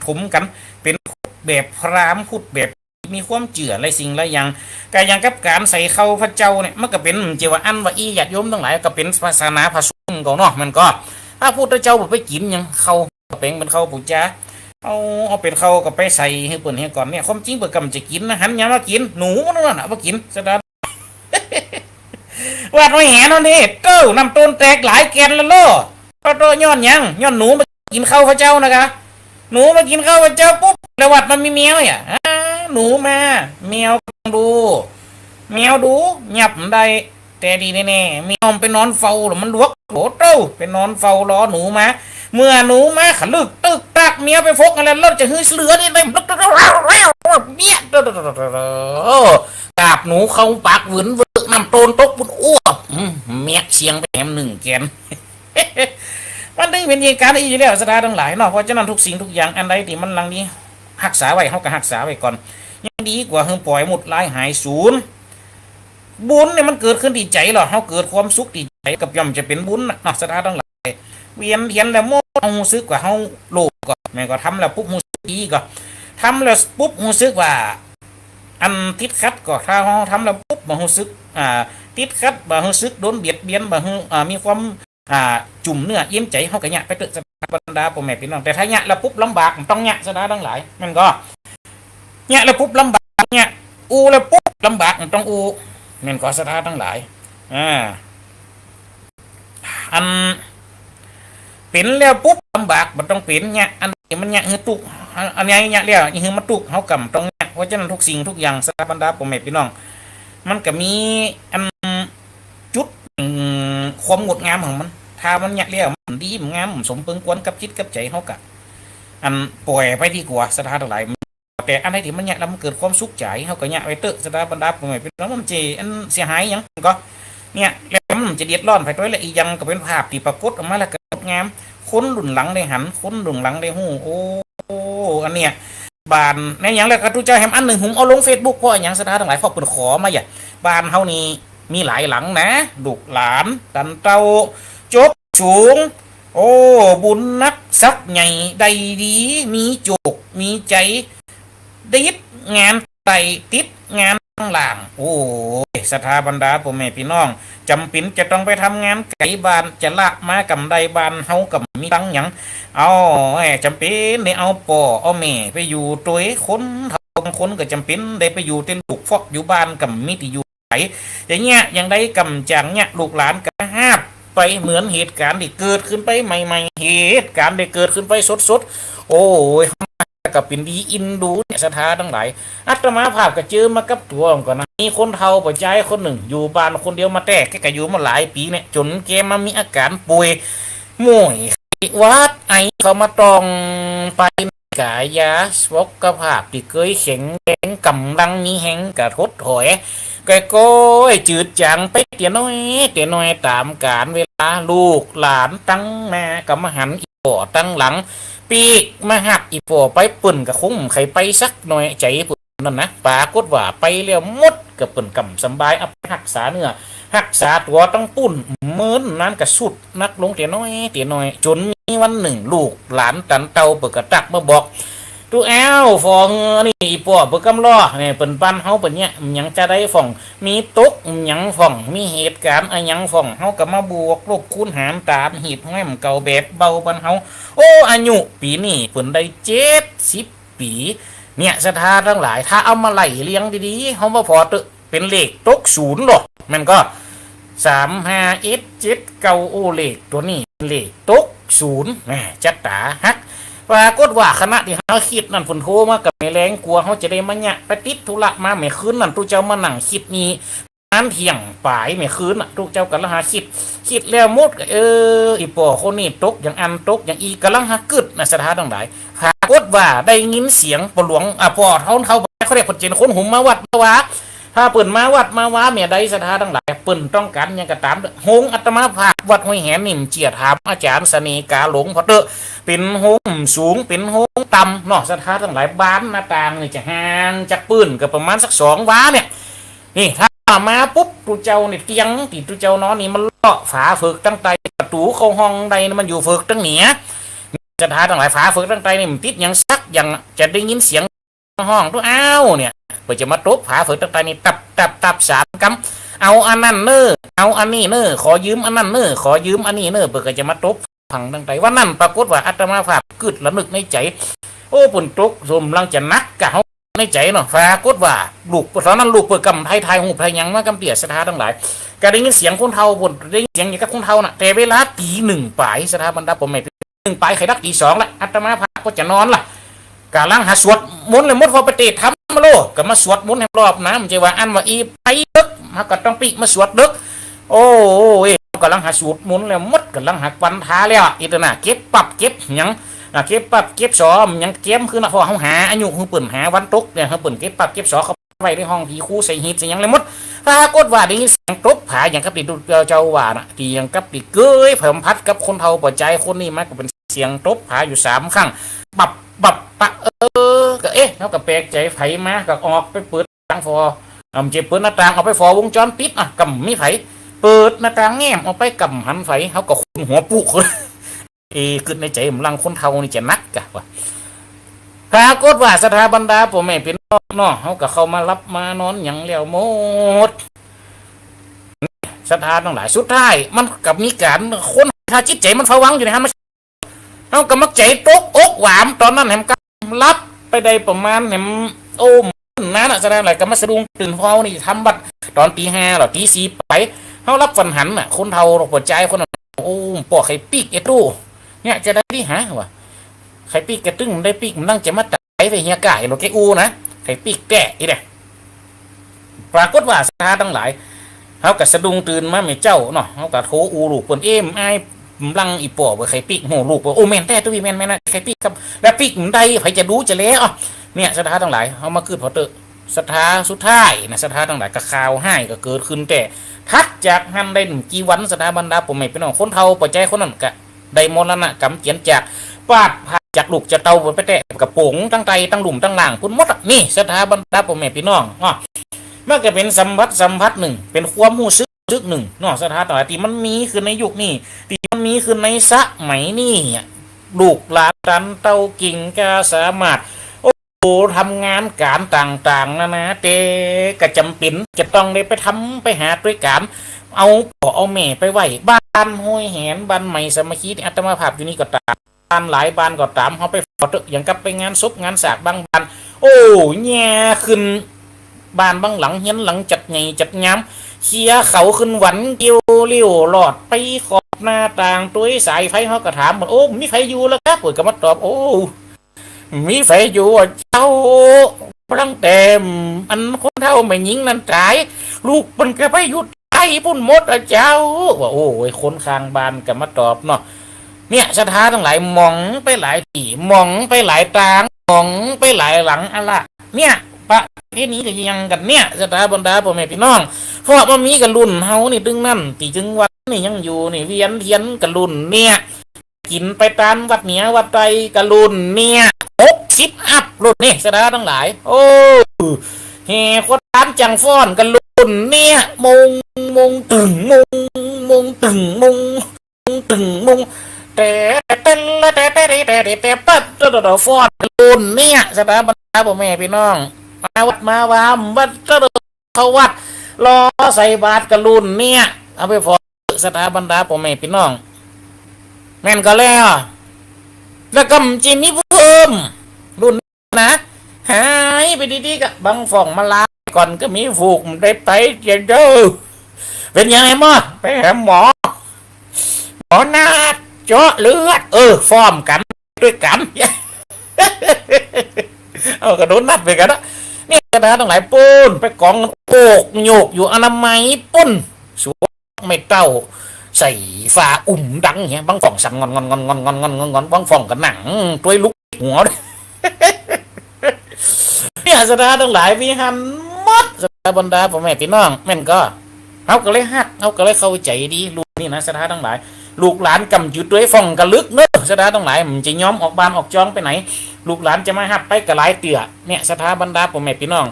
ถมกั๋น เป๋นพุทธแบบพราหมณ์ พุทธแบบมีความเจื้อหลายสิ่งหลายอย่าง ก็อย่างกับก๋านใส่เคราพระเจ้าเนี่ย มันก็เป๋น บ่ใจ้ว่าอั้นว่าอี้ ญาติโยมตังหลาย ก็เป๋นศาสนาผสมก่อเนาะ มันก็ พระพุทธเจ้าบ่ไปกิ๋นหยัง เคราก็แป๋งเป๋นเคราปู๋จา เอา เอาเป๋นเคราก็ไปใส่หื้อเปิ้นเหียก่อนเนี่ย ความจริงเปิ้นก็บ่ใจ้กิ๋นนะ หันหยังมากิ๋น หนูมันนั่นน่ะมากิ๋น ศรัทธา วัดห้วยแหนเฮานี่ เต้อ น้ำต้นแตกหลายแก่นแล้วโล ก็โตย้อนหยัง ย้อนหนูมากิ๋นเคราพระเจ้านะกะ หนูมากิ๋นเคราพระเจ้าปุ๊บ แล้ววัดมันมีแมวเนี่ย อ่า หนูมา แมวดู แมวดู เยียบบ่ได้ แต่ดีแน่ๆ แมวมันไปนอนเฝ้าแล้วมันหลวก โอ้โต้ ไปนอนเฝ้ารอหนูมา เมื่อหนูมาขะลึกตึกตัก แมวไปฟกอันนั้น แล้วจะหื้อเหลือนี่ได้ เมี้ย กาบหนูเข้าปากหวืนเวอะ น้ำต้นตกปุ้นอ้วก อืม เมียเสียงไปแหมหนึ่งแกน มันตึงเป๋นเหตุก๋ารณ์อี้อยู่แล้ว ศรัทธาตังหลายเนาะ เพราะฉะนั้นทุกสิ่งทุกอย่างอันใดตี้มันลังดีฮักษาไว้ เฮาก็ฮักษาไว้ก่อน ยังดีกว่าหื้อป่อยหมดลายหายสูญ บุญเนี่ยมันเกิดขึ้นตี้ใจ๋ลอ เฮาเกิดความสุขตี้ใจ๋ก็ย่อมจะเป๋นบุญน่ะเนาะ ศรัทธาตังหลาย เวียนเตียนแล้วหมด เฮาฮู้สึกว่าเฮาโลภก็ แม่นก็ ทำแล้วปุ๊บฮู้สึกดีก็ ทำแล้วปุ๊บฮู้สึกว่า อันติดขัดก็ ถ้าเฮาทำแล้วปุ๊บบ่ฮู้สึก อ่า ติดขัด บ่ฮู้สึกโดนเบียดเบียน บ่ฮู้ อ่า มีความ อ่า จุ่มเนื้ออิ่มใจ๋ เฮาก็เยียะไปเต๊อะ ศรัทธาบรรดาป้อแม่ปี้น้อง แต่ถ้าเยียะแล้วปุ๊บลำบาก บ่ต้องเยียะ ศรัทธาตังหลาย แม่นก็ เยียะแล้วปุ๊บลำบาก เยียะ อู้แล้วปุ๊บลำบาก บ่ต้องอู้ แม่นก็ ศรัทธาตังหลาย อ่า อัน เป๋นแล้วปุ๊บลำบาก บ่ต้องเป๋น เยียะ อันนี้มันเยียะหื้อตุ๊กข์ อันนี้เยียะแล้วหื้อมันตุ๊กข์ เฮาก่ำต้องเยียะ เพราะฉะนั้นทุกสิ่งทุกอย่าง ศรัทธาบรรดาป้อแม่ปี้น้อง มันก็มีอันจุด อืม ความงดงามของมัน ถ้ามันเยียะแล้วมันดี มันงาม มันสมเปิงควรกับจิตกับใจ๋เฮาก็ อันป่อยไปดีกว่า ศรัทธาตังหลาย แต่อันใดตี้มันเยียะแล้วมันเกิดความสุขใจ๋ เฮาก็เยียะไว้เต๊อะ ศรัทธาบรรดาป้อแม่ปี้น้อง มันจะอันเสียหายหยังก็ เนี่ย แล้วมันจะเดือดร้อนไผตวย และอีกอย่างก็เป๋นภาพตี้ปรากฏออกมาแล้วก็งดงาม คนรุ่นหลังได้หัน คนรุ่นหลังได้ฮู้ โอ้ อันเนี้ย บ้านในหยังแล้วก็ตุ๊เจ้าแหมอันนึ่ง หุมเอาลงเฟซบุ๊ก เพราะอะหยัง ศรัทธาตังหลาย เพราะเปิ้นขอมาอย่า บ้านเฮานี่มีหลายหลังนะ ลูกหลานตันเต้า จบสูง โอ้ บุญนัก ศักดิ์ใหญ่ ได้ดี มีโจค มีใจ๋ ติดงานใต้ ติดงานข้างล่าง โอ้ย ศรัทธาบรรดาป้อแม่ปี้น้อง จ๋ำเป๋นจะต้องไปทำงานไก๋บ้าน จะละมาก่ำใด บ้านเฮาก่ำมีตังหยัง เอา แหม จ๋ำเป๋นได้เอาป้อเอาแม่ไปอยู่ตวย คนเฒ่าบางคนก็จ๋ำเป๋นได้ไปอยู่เต็นลูกฟอกอยู่บ้าน ก่ำมีตี้อยู่ อย่างเนี้ย อย่างใดก่ำจ๋างเนี้ย ลูกหลานก็ฮาบไป เหมือนเหตุก๋ารณ์ตี้เกิดขึ้นไปใหม่ๆ เหตุก๋ารณ์ตี้เกิดขึ้นไปสดๆ โอ้ย ก็เป๋นดีอินดูเนี่ย ศรัทธาตังหลาย อาตมาภาพก็เจอมากับตั๋วก่อนนะ มีคนเฒ่าป้อจายคนนึ่ง อยู่บ้านคนเดียวมาแต๊ แกก็อยู่มาหลายปี๋เนี่ย จ๋นแกมามีอาก๋ารป่วย ม่วย ไข้หวัด ไอ เข้ามาต้องไป ก๋ายาสุขภาพตี้เกยแข็งแรง ก๋ำลังมีแฮงก็ถดถอย ก้อยๆ จืดจ๋างไปเตียน้อยเตียน้อย ต๋ามก๋าลเวลา ลูกหลานตังหน้าก็มาหันอี่ป้อตังหลัง ปีกมาฮับอี่ป้อไป เปิ้นก็คงใค่ไปสักหน่อย ใจ๋เปิ้นนั่นนะ ปรากฏว่าไปแล้วหมด ก็เปิ้นก่ำสำบาย เอาไปฮักษาเนื้อฮักษาตั๋วตังปุ้น เมินนั้นก็สุด นักลงเตียน้อยเตียน้อย จ๋นมีวันนึ่ง ลูกหลานตันเต้าเปิ้นก็ตั๊กมาบอก ตุ๊เอ้า ฝ่อหื้ออันนี้อี่ป้อเปิ้นก่ำลอ เนี่ย เปิ้นปันเฮาเปิ้นเยียะ หยังจะได้ฝ่อง มีตกหยังฝ่อง มีเหตุก๋ารณ์อะหยังฝ่อง เฮาก็มาบวกลบคูณหารต๋ามหีบห้อยเก่าแบบเบาปันเฮา โอ้ อายุปี๋นี้เปิ้นได้เจ็ดสิบปี๋ เนี่ย ศรัทธาตังหลาย ถ้าเอามาไล่เรียงดีๆ เฮาบ่ผ่อเต๊อะ เป๋นเลขตกศูนย์ลอ แม่นก่อ สามห้าเอ็ดเจ็ดเก้า โอ้ เลขตั๋วนี้เลขตกศูนย์ แหม จะต๋าฮัก ปรากฏว่าขณะตี้เฮาคิดนั่น เปิ้นโทรมาก่ำแม่แลง กั๋วเฮาจะได้มาเยียะ ไปติดธุระมาเมื่อคืนนั่น ตุ๊เจ้ามานั่งคิดนี่ ประมาณเที่ยงป๋ายเมื่อคืนน่ะ ตุ๊เจ้าก่ำลังหาคิด คิดแล้วหมดก็ เออ อี่ป้อคนนี้ตกอย่างอั้นตกอย่างอี้ ก่ำลังหากึ๊ดนะ ศรัทธาตังหลาย ปรากฏว่าได้ยินเสียงป้อหลวง อ่ะ ป้อเฒ่าเฒ่า เขาเรียกเปิ้นเจ๋นคนหุมมาวัดมาวา ถ้าเปิ้นมาวัดมาวาเมื่อใด ศรัทธาตังหลาย เปิ้นต้องก๋านหยังก็ต๋าม โฮงอาตมาภาพวัดห้วยแหนนี่ เจียะถามอาจ๋ารย์เสน่ห์กาหลงผ่อเต๊อะ เป๋นโฮงสูง เป๋นโฮงต่ำเนาะ ศรัทธาตังหลาย บานหน้าต่างนี่จะห่างจากปื้นก็ประมาณสักสองวาเนี่ย นี่ ถ้ามาปุ๊บ ตุ๊เจ้านี่เตียงตี้ตุ๊เจ้านอนนี่มันเลาะฝาเฝิกตังใต้ ประตู๋เข้าห้องใดนี่มันอยู่เฝิกตังเหนือ ศรัทธาตังหลาย ฝาเฝิกตังใต้นี่มันติดหยังสักอย่าง จะได้ยินเสียง ฮ้องตุ๊เอ้าเนี่ย เปิ้นจะมาตบฝาเฝอตังใต้นี่ ตับตับตับ สามกำ เอาอันนั้นเน่อ เอาอันนี้เน่อ ขอยืมอันนั้นเน่อ ขอยืมอันนี้เน่อ เปิ้นก็จะมาตบฝั่งตังใต้ วันนั้นปรากฏว่าอาตมาภาพกึ๊ดระนึกในใจ๋ โอ้ เปิ้นตกสมหลังจะหนักกะเฮาในใจ๋เนาะ ปรากฏว่าลูก ต๋อนนั้นลูกเปิ้นก่ำไทยถ่ายรูปถ่ายหยังมากำเตี้ย ศรัทธาตังหลาย ก็ได้ยินเสียงคนเฒ่า เปิ้นได้ยินเสียงอย่างกับคนเฒ่าน่ะ แต่เวลาตี๋หนึ่งป๋าย ศรัทธาบรรดาป้อแม่ หนึ่งป๋ายใค่ดักตี๋สองละ อาตมาภาพก็จะนอนละ ก่ำลังหาสวดมนต์แล้วหมด พอไปเตะธรรมมาโล ก็มาสวดมนต์แหมรอบนะ บ่ใจ้ว่าอันว่าอี้ไปเดิ็ก เฮาก็ต้องปิ๊กมาสวดเดิ็ก โอ้ย ก่ำลังหาสวดมนต์แล้วหมด ก่ำลังหากวันทาแล้ว อี้ตะหน้า เก็บปั๊บเก็บหยัง อ่ะ เก็บปั๊บเก็บสอหยัง เก็บคืนน่ะ เพราะว่าเฮาหาอายุ หื้อเปิ้นหาวันตกเนี่ย หื้อเปิ้นเก็บปั๊บเก็บสอเข้า ไว้ในห้องผีคูใส่หีบใส่หยังแล้วหมด ปรากฏว่าได้ยินเสียงตบผาอย่างกับตี้ตุ๊เจ้าว่าน่ะ ตี้อย่างกับตี้เกยสัมผัสกับคนเฒ่าป้อจายคนนี้มา ก็เป๋นเสียงตบผาอยู่สามครั้ง ปับ ปับ ปะ เออ ก็เอ๊ะ เฮาก็แปลกใจ๋ ใผมา ก็ออกไปเปิดหน้าต่างฝ่อ อ่ะ บ่ใจ้เปิดหน้าต่าง ออกไปฝ่อวงจรปิด อ่ะ ก็บ่มีใผ เปิดหน้าต่างแง้มออกไป ก็บ่หันใผ เฮาก็ขนหัวปุ๊ก เอ๊ะ กึ๊ดในใจ๋ กำลังคนเฒ่านี่จะหนักกะวะ ปรากฏว่าศรัทธาบรรดาป้อแม่พี่น้องเนาะ เฮาก็เข้ามารลับมานอนหยังแล้วหมด ศรัทธาตังหลาย สุดท้ายมันก็มีก๋านคน ถ้าจิตใจ๋มันผวังอยู่ในหั้น มัน เฮาก็มักใจ๋ตกอกหวาม ต๋อนนั้นแหมก็หลับไปได้ประมาณแหม โอ้ นั้นน่ะ ศรัทธาตังหลาย ก็มาสะดุ้งตื่น เฮานี่ทำวัตรต๋อนตี๋ห้าหรอ ตี๋สี่ไป เฮาหลับฝันหันน่ะ คนเฒ่าป้อจายคนนั้น โอ้ ป้อใค่ปิ๊กเอตู้ เนี่ย จะได้ตี้หาว่า ใค่ปิ๊กกะตึงได้ปิ๊ก มันตั้งใจ๋มาต๋ายไปเหียก่ายโลดแก่อู้นะ ใค่ปิ๊กแต๊อี้แหละ ปรากฏว่าศรัทธาตังหลาย เฮากะสะดุ้งตื่นมาแม่เจ๊าเนาะ เฮากะโทอู้ลูกเปิ้น เอ๊ะ อ้าย หลังอี่ป้อเปิ้นใค่ปิ๊ก โห ลูกเปิ้น โอ้ แม่นแต๊ ตุ๊อี้ แม่น แม่นนะ ใค่ปิ๊กครับ แล้วปิ๊กมันได้ ใผจะดูจะแล อ้อ เนี่ย ศรัทธาตังหลาย เฮามาคืดผ่อเต๊อะ ศรัทธา สุดท้ายนะ ศรัทธาตังหลาย กะข่าวฮ้ายกะเกิดขึ้นแต๊ ถัดจากหั้นได้บ่กี่วัน ศรัทธาบรรดาป้อแม่ปี้น้อง คนเฒ่าป้อใจ๋คนนั้นกะ ได้มรณะก๋ำเจียรจาก ปราดพรากจากลูกจากเต้าไปแต๊ กะป๋งตังใต้ตังลุ่มตังล่างปู้นหมดอะ นี่ศรัทธาบรรดาป้อแม่ปี้น้อง อ้อ มันกะเป๋นสัมผัส สัมผัสนึ่ง เป๋นความฮู้สึก สึกนึ่งเนาะ ศรัทธาตังหลาย ตี้มันมีขึ้นในยุคนี้ ตี้มันมีขึ้นในสมัยนี้อะ ลูกหลานตันเต้าเก่งกล้าสามารถ โอ้ ทำงานก๋านต่างๆ นานา แต่กะจ๋ำเป๋นจะต้องได้ไปทำไปหาตวยก๋าน เอาป้อเอาแม่ไปไว้ บ้านห้วยแหน บ้านใหม่สามัคคี ตี้อาตมาภาพอยู่นี่ก็ต๋าม บ้านหลายบ้านก็ต๋าม เฮาไปผ่อเต๊อะ อย่างกับไปงานศพงานสากบางบ้าน โอ้ แย่ขึ้น บ้านบางหลัง เฮือนหลังจัดใหญ่จัดงาม เคลียร์เขาขึ้นหวันเกลียวเลี้ยว ลอดไปขอบหน้าต่าง ตวยสายไฟ เฮากะถามเปิ้น โอ้ มีใผอยู่ละครับ เปิ้นกะมาตอบ โอ้ มีใผอยู่อะเจ้า ตั้งแต่อันคนเฒ่าแม่ญิงนั้นต๋าย ลูกเปิ้นกะไปอยู่ใต้ปู้นหมดอะเจ้า ว่า โอ้ย คนข้างบ้านกะมาตอบเนาะ เนี่ย ศรัทธาตังหลาย หมองไปหลายตี้ หมองไปหลายตาง หมองไปหลายหลังอะละ เนี่ย ประเพณีกะเยียงกั๋นเนี่ย ศรัทธาบรรดาป้อแม่ปี้น้อง เพราะว่ามีกะรุ่นเฮานี่ตึงนั้น ตี้ตึงวัดนี่ยังอยู่นี่ เวียนเตียนกะรุ่นเนี่ย กิ๋นไปต๋ามวัดเหนือวัดใต้กะรุ่นเนี่ย หกสิบอัพรุ่นนี่ ศรัทธาตังหลาย โอ้ แห่ขวัญจ๋างฟ้อนกะรุ่นเนี่ย มง มงตึงมง มงตึงมง ตึงมง แต่แต่แต่ละแต่แต่แต่แต่แต่ปั๊บ ตะดอดอฟ้อนกะรุ่นเนี่ย ศรัทธาบรรดาป้อแม่ปี้น้อง มาวัดมาวาวัด ตะดอดเข้าวัด รอใส่บาตรกะรุ่นเนี่ย เอาไปผ่อ ศรัทธาบรรดาป้อแม่ปี้น้อง แม่นก่อแล้ว แล้วกำจิมีเพิ่ม รุ่นนะ หายไปดีๆ กะ บางฝ่องมาลาก่อนกะมี ผูกได้ไปเจียเด้อ เป๋นหยังไงหมอ ไปหาหมอ หมอนัดเจาะเลือด เออ ฟ้อมกั๋น ตวยกั๋น เอากะโดนนัดไปกั๋นนะ เนี่ย ศรัทธาตังหลาย ปู้น ไปก๋องโอกโยกอยู่อนามัยปู้น สวม แม่เต้า ใส่ฝ้าอุ้มดังเหีย บางฝ่องสั่นงอนงอนงอนงอนงอนงอนงอนงอน บางฝ่องกะนั่งตวยลุกหัว เนี่ย ศรัทธาตังหลาย มีหั้นหมด ศรัทธาบรรดาป้อแม่ปี้น้อง แม่นก่อ เฮากะเลยฮัก เฮากะเลยเข้าใจ๋ดี รุ่นนี้นะ ศรัทธาตังหลาย ลูกหลานกำจื้อตวย ฝ่องกะลึกเนาะ ศรัทธาตังหลาย มันจะยอมออกบ้านออกจองไปไหน ลูกหลานจะมาฮับไปกะหลายเตื้อ เนี่ย ศรัทธาบรรดาป้อแม่ปี้น้อง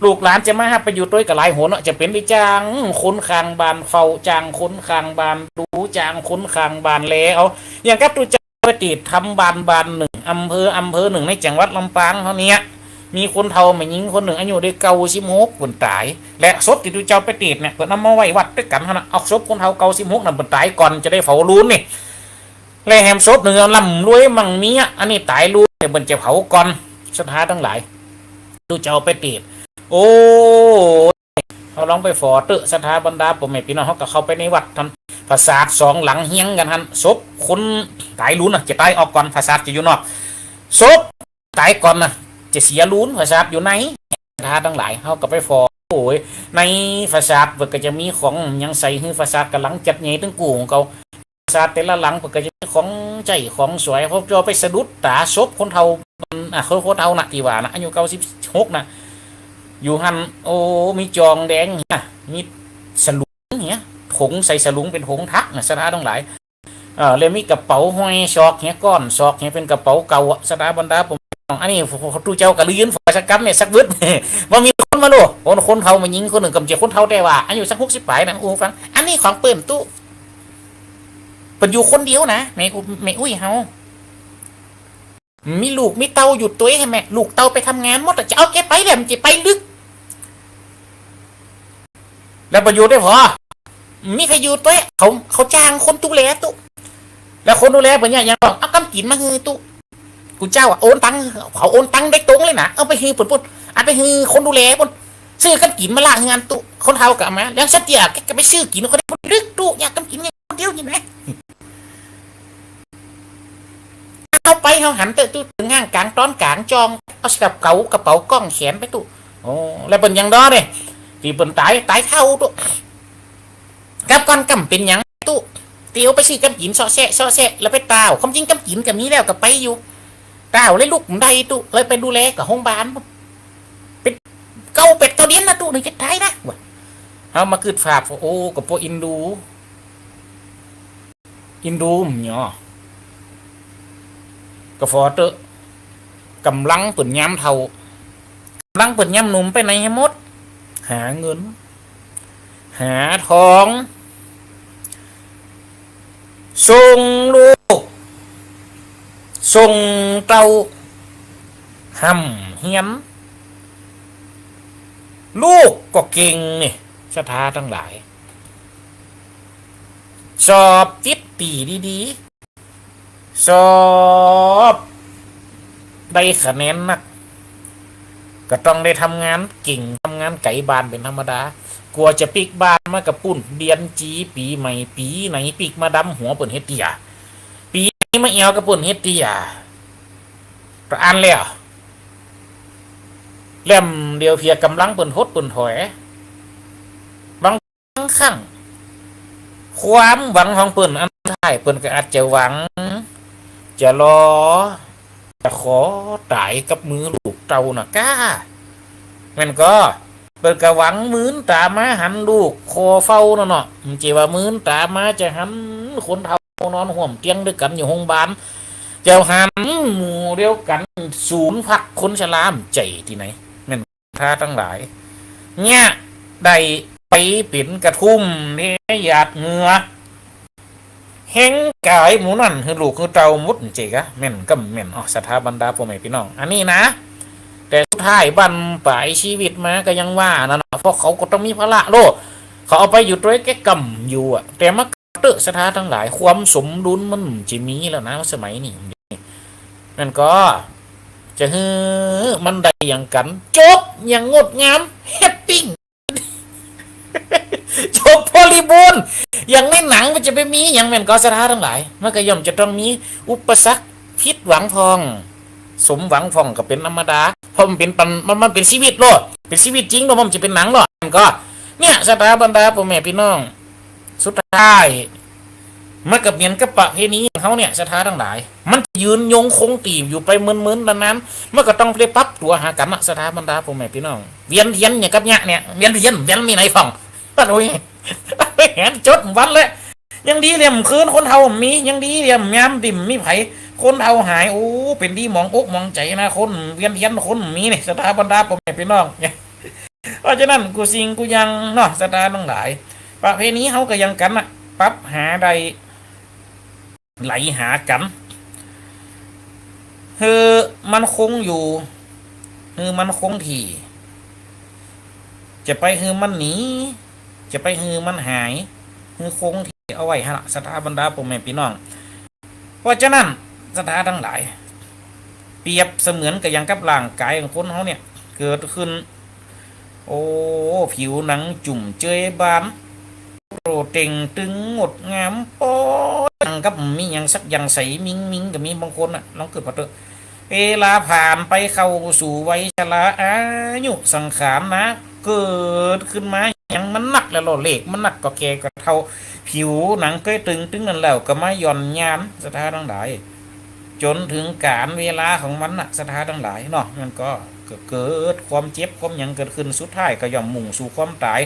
ลูกหลานจะมาฮับไปอยู่ตวยกะหลายหนเนาะ จะเป๋นได้จ้างคนข้างบ้านเฝ้า จ้างคนข้างบ้านดู จ้างคนข้างบ้านแล เอา อย่างกับตุ๊เจ้าไปเตศน์ธรรมบ้านบ้านนึ่ง อำเภออำเภอนึ่ง ในจังหวัดลำปางเฮาเนี่ย มีคนเฒ่าแม่ญิงคนนึ่ง อายุได้เก้าสิบหก เปิ้นต๋าย และศพตี้ตุ๊เจ้าไปเตศน์เนี่ย เปิ้นเอามาไว้วัดตวยกั๋นหั้นนะ เอาศพคนเฒ่าเก้าสิบหกนั้น เปิ้นต๋ายก่อนจะได้เผาลูนนี่ และแหมศพนึ่งล่ำรวยมั่งมีอะ อันนี้ต๋ายลูนเนี่ย เปิ้นจะเผาก่อน ศรัทธาตังหลาย ตุ๊เจ้าไปเตศน์ โอ้ เฮาลองไปผ่อเต๊อะ ศรัทธาบรรดาป้อแม่ปี้น้อง เฮากะเข้าไปในวัดหั้น ผาสาทสองหลังเฮียงกั๋นหั้น ศพคนต๋ายลูนน่ะ จะต๋ายออกก่อน ผาสาทจะอยู่นอก ศพต๋ายก่อนน่ะ จะเสียลูน ผาสาทอยู่ใน ศรัทธาตังหลาย เฮากะไปผ่อ โอ้ย ในผาสาทเปิ้นกะจะมีของหยังใส่หื้อ ผาสาทกำลังจัดใหญ่ตึงกู้ของเก่า ผาสาทแต่ละหลังเปิ้นกะจะมีของใจ๊ของสอย เฮาจะไปสะดุดต๋าศพคนเฒ่า อ่ะ คน คนเฒ่าน่ะ ตี้ว่าน่ะ อายุเก้าสิบหกน่ะ อยู่หั้น โอ้ มีจองแดงเหีย มีสลุงเหีย ถงใส่สลุงเป๋นถงถักน่ะ ศรัทธาตังหลาย เออ แล้วมีกระเป๋าห้อยซอกเหีย ก้อนซอกเหีย เป๋นกระเป๋าเก่าอะ ศรัทธาบรรดาป้อแม่น้อง อันนี้ตุ๊เจ้ากะลือยื่นฝอยสักกำเนี่ย สักวึด บ่มีคนมาลู้ คน คนเฒ่าแม่ญิงคนนึ่ง กำเจียคนเฒ่าแต่ว่า อายุสักหกสิบป๋ายน่ะ อู้ฟัง อันนี้ของเปิ้นตุ๊ เปิ้นอยู่คนเดียวนะ แม่อุ แม่อุ๊ยเฮา มีลูกมีเต้าอยู่ตวยแหม ลูกเต้าไปทำงานหมดอะ จะเอาแกไปแหละ มันจะไปลึก แล้วประโยชน์ได้พอ มีใผอยู่ตวย เขา เขาจ้างคนดูแลตุ๊ แล้วคนดูแลเปิ้นเนี่ยยังบอก เอากำกิ๋นมาหื้อตุ๊ กูเจ้าอะโอนตังค์ เขาโอนตังค์โดยตรงเลยนะ เอาไปหื้อเปิ้นปุ้น เอาไปหื้อคนดูแลปุ้น ซื้อกำกิ๋นมาล้างเฮือนตุ๊ คนเฒ่ากะเอามา แล้วสักเตื้อแกกะไปซื้อกิ๋นคนเดียว ลึกตุ๊ อยากกำกิ๋นคนเดียวนี่แหม เฮาไปเฮาหันเต๊อะตุ๊ เถิงห้างก๋างต๊อนก๋างจ้อง เอาใส่กระเป๋า กระเป๋าก้องแขนไปตุ๊ โอ้ แล้วเปิ้นยังดอเนี่ย ตี้เปิ้นต๋าย ต๋ายเฒ่าตุ๊ กับก่อนก้ำเป๋นหยังตุ๊ ตี้เอาไปซื้อก้ำกิ๋นเซาะแซะ เซาะแซะ แล้วไปต๋าว ความจริงก้ำกิ๋นก็มีแล้วก็ไปอยู่ ต๋าวเลยลุกบ่ได้ตุ๊ เลยไปดูแลกับโฮงบาล เป๋นเก้าแปดเก้าเดือนนะตุ๊ นึ่งจะต๋ายนะ ว่า เฮามากึ๊ดฝาก โอ้ ก็ป้อเอ็นดู เอ็นดู บ่า ก็ผ่อเต๊อะ ก๋ำลังเปิ้นยามเฒ่า ก๋ำลังเปิ้นยามหนุ่มไปไหนหื้อหมด หาเงิน หาทอง ส่งลูก ส่งเต้า ฮ่ำเฮียน ลูกก็เก่งนี่ ศรัทธาตังหลาย สอบติดตี้ดีๆ สอบได้คะแนนนัก ก็ต้องได้ทำงานเก่ง ทำงานไก๋บ้านเป๋นธรรมดา กว่าจะปิ๊กบ้านมาก็ปู้น เดือนจี ปี๋ใหม่ ปี๋ไหนปิ๊กมาดำหัวเปิ้นเฮ็ดเตื้อ ปี๋ไหนมาแอ่วกับเปิ้นเฮ็ดเตื้อ ก็อั้นแล้ว แล้วเดี๋ยวเผียก๋ำลังเปิ้นหดเปิ้นถอย บาง บางครั้ง ความหวังของเปิ้นอันสุดท้ายเปิ้นก็อาจจะหวัง จะรอ จะขอต๋ายกับมือลูกเต้าน่ะก้า แม่นก่อ เปิ้นก็หวังมืนต๋ามาหันลูกคอเฝ้านั่นเนาะ บ่ใจ้ว่ามืนต๋ามาจะหันคนเฒ่านอนฮ่วมเตียงด้วยกั๋นอยู่โฮงบาล จะหันหมู่เดียวกั๋นศูนย์พักคนชรา บ่ใจ้ตี้ไหน แม่น ศรัทธาตังหลาย เนี่ย ได้ไปเป๋นกระทุ่มเทหยาดเหงื่อ แฮงก๋ายหมู่นั้นหื้อลูกหื้อเต้าหมด บ่ใจ้กา แม่นกาบ่แม่น อ้อ ศรัทธาบรรดาป้อแม่ปี้น้อง อันนี้นะ แต่สุดท้ายบั้นป๋ายชีวิตมาก็ยังว่านั่นน่ะ เพราะเขาก็ต้องมีภาระโลด เขาเอาไปอยู่ตวยแก้กำอยู่อะ แต่มาเต๊อะ ศรัทธาตังหลาย ความสมดุลมันจะมีแล้วนะ สมัยนี้ แม่นก่อ จะหื้อมันได้อย่างกั๋น จบอย่างงดงาม แฮปปี้ จบบริบูรณ์ อย่างในหนังมันจะไปมีหยัง แม่นก่อ ศรัทธาตังหลาย มันก็ย่อมจะต้องมีอุปสรรค ผิดหวังพ่อง สมหวังพ่องก็เป๋นธรรมดา เพราะมันเป๋นปัน มัน มันเป๋นชีวิตโลด เป๋นชีวิตจริงโลด มันจะเป๋นหนังโลด แม่นก่อ เนี่ย ศรัทธาบรรดาป้อแม่ปี้น้อง สุดท้าย มันก็เหมือนกับประเพณีของเฮาเนี่ย ศรัทธาตังหลาย มันจะยืนยงคงตี้อยู่ไปเมินๆ นานๆ มันก็ต้องได้ปรับตั๋วหากั๋นนะ ศรัทธาบรรดาป้อแม่ปี้น้อง เวียนเตียนอย่างกับเยียะเนี่ย เวียนเตียน เวียนมีไหนพ่อง โอ้ย เห็นจดวันแล้ว ยังดีเหลี่ยมคืนคนเฒ่ามี ยังดีเหลี่ยมยามตี้บ่มีใผ คนเฒ่าหาย โอ้ เป๋นดีหมองอกหมองใจ๋นะ คนเวียนเตียนคนมีนี่ ศรัทธาบรรดาป้อแม่ปี้น้อง เพราะฉะนั้นกู้สิ่งกู้อย่างเนาะ ศรัทธาตังหลาย ประเพณีเฮาก็ยังกั๋นน่ะ ปรับหาได้ ไหลหากั๋น หื้อมันคงอยู่ หื้อมันคงที่ จะไปหื้อมันหนี จะไปหื้อมันหาย หื้อคงที่เอาไว้หั้นละ ศรัทธาบรรดาป้อแม่ปี้น้อง เพราะฉะนั้น ศรัทธาตังหลาย เปรียบเสมือนกับอย่างกับร่างก๋ายของคนเฮาเนี่ย เกิดขึ้น โอ้ ผิวหนังจุ่มเจยบาน โตเต่งตึงงดงาม โป๊ย อย่างกับบ่มีหยังสักอย่าง ใสมิงมิงก็มีบางคนน่ะ ลองกึ๊ดผ่อเต๊อะ เวลาผ่านไปเข้าสู่วัยชรา อายุสังขารนะ เกิดขึ้นมาหยังมันนักแล้วเนาะ เลขมันนัก ก็แก่ก็เฒ่า ผิวหนังเกยตึงตึงนั่นแล้วก็มาหย่อนยาน ศรัทธาตังหลาย จ๋นเถิงก๋าลเวลาของมันน่ะ ศรัทธาตังหลายเนาะ มันก็เกิดความเจ็บความหยังเกิดขึ้น สุดท้ายก็ย่อมมุ่งสู่ความต๋าย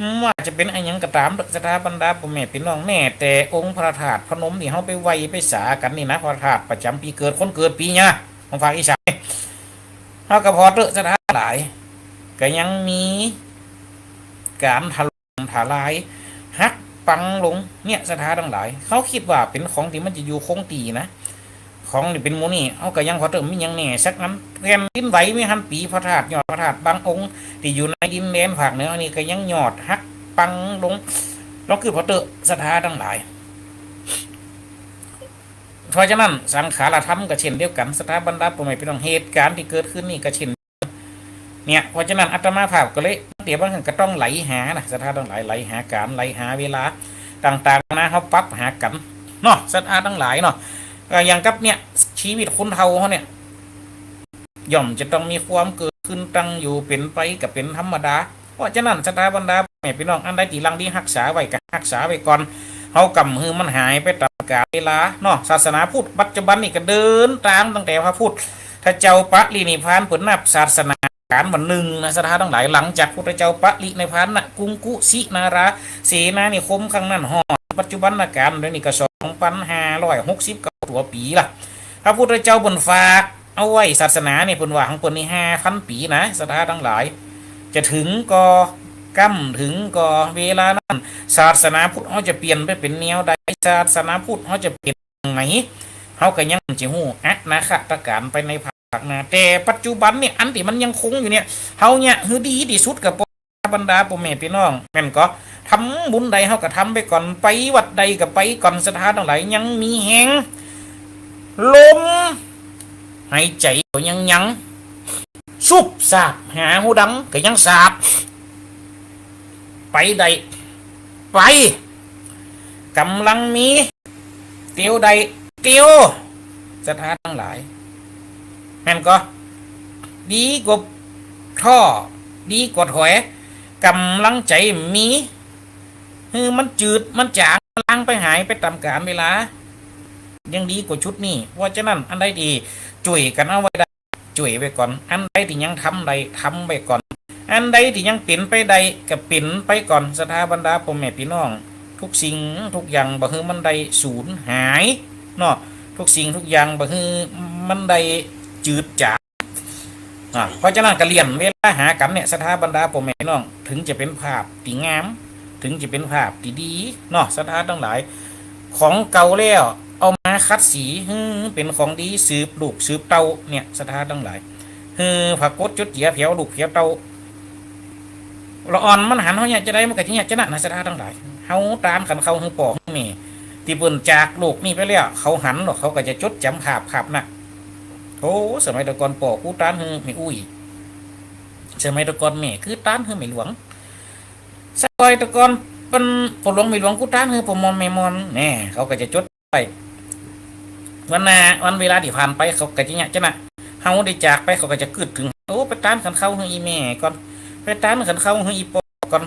บ่ว่าจะเป๋นอะหยังก็ต๋ามเต๊อะ ศรัทธาบรรดาป้อแม่ปี้น้อง แม้แต่องค์พระธาตุพนมตี้เฮาไปไหว้ไปสากั๋นนี่นะ พระธาตุประจ๋ำปี๋เกิด คนเกิดปี๋เนี้ย ของภาคอีสาน เฮาก็ผ่อเต๊อะ ศรัทธาตังหลาย ก็ยังมีก๋านถล่มทลาย หักปังลง เนี่ย ศรัทธาตังหลาย เฮาคิดว่าเป๋นของตี้มันจะอยู่คงตี้นะ ของตี้เป๋นหมู่นี้ เฮาก็ยังผ่อเต๊อะ บ่มีหยังแน่สักอัน แผ่นดินไหวบ่หันปี๋ พระธาตุ ยอดพระธาตุบางองค์ตี้อยู่ในดินแดนภาคเหนือนี่ก็ยังยอดหักปังลง ลองกึ๊ดผ่อเต๊อะ ศรัทธาตังหลาย เพราะฉะนั้นสังขารธรรมก็เช่นเดียวกั๋น ศรัทธาบรรดาป้อแม่ปี้น้อง เหตุก๋ารณ์ตี้เกิดขึ้นนี่ก็เช่น เนี่ย เพราะฉะนั้นอาตมาภาพก็เลย เดี๋ยวบางครั้งก็ต้องไหลหานะ ศรัทธาตังหลาย ไหลหาก๋าน ไหลหาเวลาต่างๆ นานา เฮาปรับหากั๋นเนาะ ศรัทธาตังหลายเนาะ ก็อย่างกับเนี่ย ชีวิตคนเฒ่าเฮาเนี่ย ย่อมจะต้องมีความเกิดขึ้นตั้งอยู่เป๋นไปก็เป๋นธรรมดา เพราะฉะนั้นศรัทธาบรรดาแม่ปี้น้อง อันใดตี้ยังดีฮักษาไว้ก็ฮักษาไว้ก่อน เฮาก่ำหื้อมันหายไปต๋ามกาลเวลาเนาะ ศาสนาพุทธปัจจุบันนี่ก็เดินต๋ามตั้งแต่พระพุทธเจ้าปรินิพพาน เปิ้นนับศาสนา กาลวันนึ่งนะ ศรัทธาตังหลาย หลังจากพุทธเจ้าปรินิพพาน ณ กรุงกุสินารา เสนานิคมครั้งนั้น ฮอดปัจจุบันกาลเดี๋ยวนี้ก็สองปันห้าร้อยหกสิบเก้าตั๋วปี๋ละ พระพุทธเจ้าเปิ้นฝากเอาไว้ ศาสนานี่เปิ้นว่าของเปิ้นนี่ห้าปันปี๋นะ ศรัทธาตังหลาย จะเถิงก่อ ก้ำเถิงก่อ เวลานั้น ศาสนาพุทธเฮาจะเปลี่ยนไปเป๋นแนวใด ศาสนาพุทธเฮาจะเป๋น ไหน เฮาก็ยังจะฮู้อนาคตกาลไปในภายภาคหน้า แต่ปัจจุบันนี่ อันตี้มันยังคงอยู่เนี่ย เฮาเยียะหื้อดีตี้สุดก็ปอ บรรดาป้อแม่ปี้น้อง แม่นก่อ ทำบุญใดเฮาก็ทำไปก่อน ไปวัดใดก็ไปก่อน ศรัทธาตังหลาย ยังมีแฮง ลมหายใจ๋ก็ยัง ยัง สูบสาบหาฮูดังก็ยังสาบ ไปได้ ไป ก๋ำลังมี เตียวได้ เตียว ศรัทธาตังหลาย แม่นก่อ ดีกว่าท้อ ดีกว่าถอย ก๋ำลังใจ๋มี หื้อมันจืด มันจ๋าง มันลางไป หายไปต๋ามกาลเวลา ยังดีกว่าชุดนี้ เพราะฉะนั้น อันใดตี้จ้วยกั๋นเอาไว้ได้ จ้วยไว้ก่อน อันใดตี้ยังทำได้ ทำไว้ก่อน อันใดตี้ยังเป๋นไปได้ ก็เป๋นไปก่อน ศรัทธาบรรดาป้อแม่ปี้น้อง ทุกสิ่งทุกอย่างบ่หื้อมันได้สูญหายเนาะ ทุกสิ่งทุกอย่างบ่หื้อมันได้จืดจ๋าง อ่า เพราะฉะนั้นก็เลี่ยนเวลาหากั๋นเนี่ย ศรัทธาบรรดาป้อแม่ปี้น้อง เถิงจะเป๋นภาพตี้งาม เถิงจะเป๋นภาพตี้ดีเนาะ ศรัทธาตังหลาย ของเก่าแล้วเอามาขัดสีหื้อเป๋นของดีสืบลูกสืบเต้าเนี่ย ศรัทธาตังหลาย หื้อผะกดจดเจียแผวลูกแผวเต้า ละอ่อนมันหันเฮาเยียะจาใดมันก็จะเยียะจานั้นนะ ศรัทธาตังหลาย เฮาตานขันเข้าหื้อป้อหื้อแม่ ตี้เปิ้นจากโลกนี้ไปแล้ว เขาหันเนาะ เขาก็จะจดจ๋ำภาพภาพนั้น โอ้ สมัยแต่ก่อนป้อกู้ตานหื้อแม่อุ๊ย สมัยแต่ก่อนแม่กู้ตานหื้อแม่หลวง สมัยแต่ก่อนเปิ้นป้อหลวงแม่หลวงกู้ตานหื้อป้อหม่อนแม่หม่อน แน่ เขาก็จะจดไว้ วันหน้า วันเวลาตี้ผ่านไปเขาก็จะเยียะจานั้น เฮาได้จากไปเขาก็จะกึ๊ดเถิง โอ้ ไปตานขันเข้าหื้ออี่แม่ก่อน ไปตานขันเข้าหื้ออี่ป้อก่อน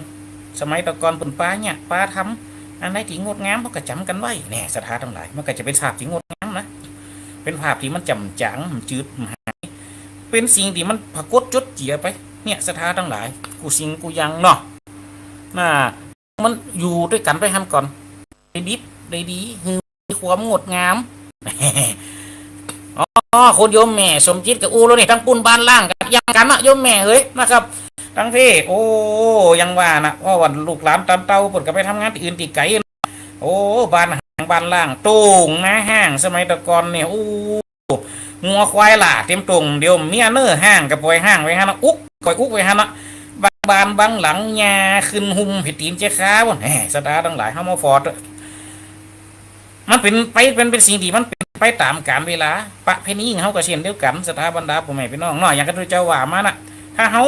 สมัยแต่ก่อนเปิ้นปาเยียะปาทำ อันใดตี้งดงามเขาก็จ๋ำกั๋นไว้ แน่ ศรัทธาตังหลาย มันก็จะเป๋นภาพตี้งดงามนะ เป๋นภาพตี้มันจ๋ำจ๋าง มันจืด มันหาย เป๋นสิ่งตี้มันผะกดจดเจียไป เนี่ย ศรัทธาตังหลาย กู้สิ่งกู้อย่างเนาะ น่ะ มันอยู่ตวยกั๋นไปหั้นก่อน ได้ดิบได้ดี หื้อมีความงดงาม อ๋อ คนโยมแม่สมจิตก็อู้แล้วนี่ ตังปุ้นบ้านล่างก็ยังกั๋นเนาะ โยมแม่เอ๋ย นะครับ ตังเพ โอ้ ยังว่านะ ว่าวันลูกหลานต๋ามเต้าเปิ้นก็ไปทำงานตี้อื่นตี้ไก๋ โอ้ บ้านห้างบ้านล่าง โต้งนาห้าง สมัยแต่ก่อนเนี่ย โอ้ งัวควายหล่าเตรียมโต้ง เดี๋ยวเมียเน่อห้างก็ป่อยห้างไว้หั้นนะ อุ๊ก ก็ป่อยอุ๊กไว้หั้นนะ บางบ้านบางหลังหญ้าขึ้นหุ้มผิดตี๋นเจ๊ค้าบ่น แหม ศรัทธาตังหลาย เฮามาฟอด มันเป๋นไป เป๋น เป๋นสิ่งตี้มันเป๋นไปต๋ามกาลเวลา ประเพณีเฮาก็เช่นเดียวกั๋น ศรัทธาบรรดาป้อแม่ปี้น้องเนาะ อย่างพระพุทธเจ้าว่ามานะ ถ้าเฮา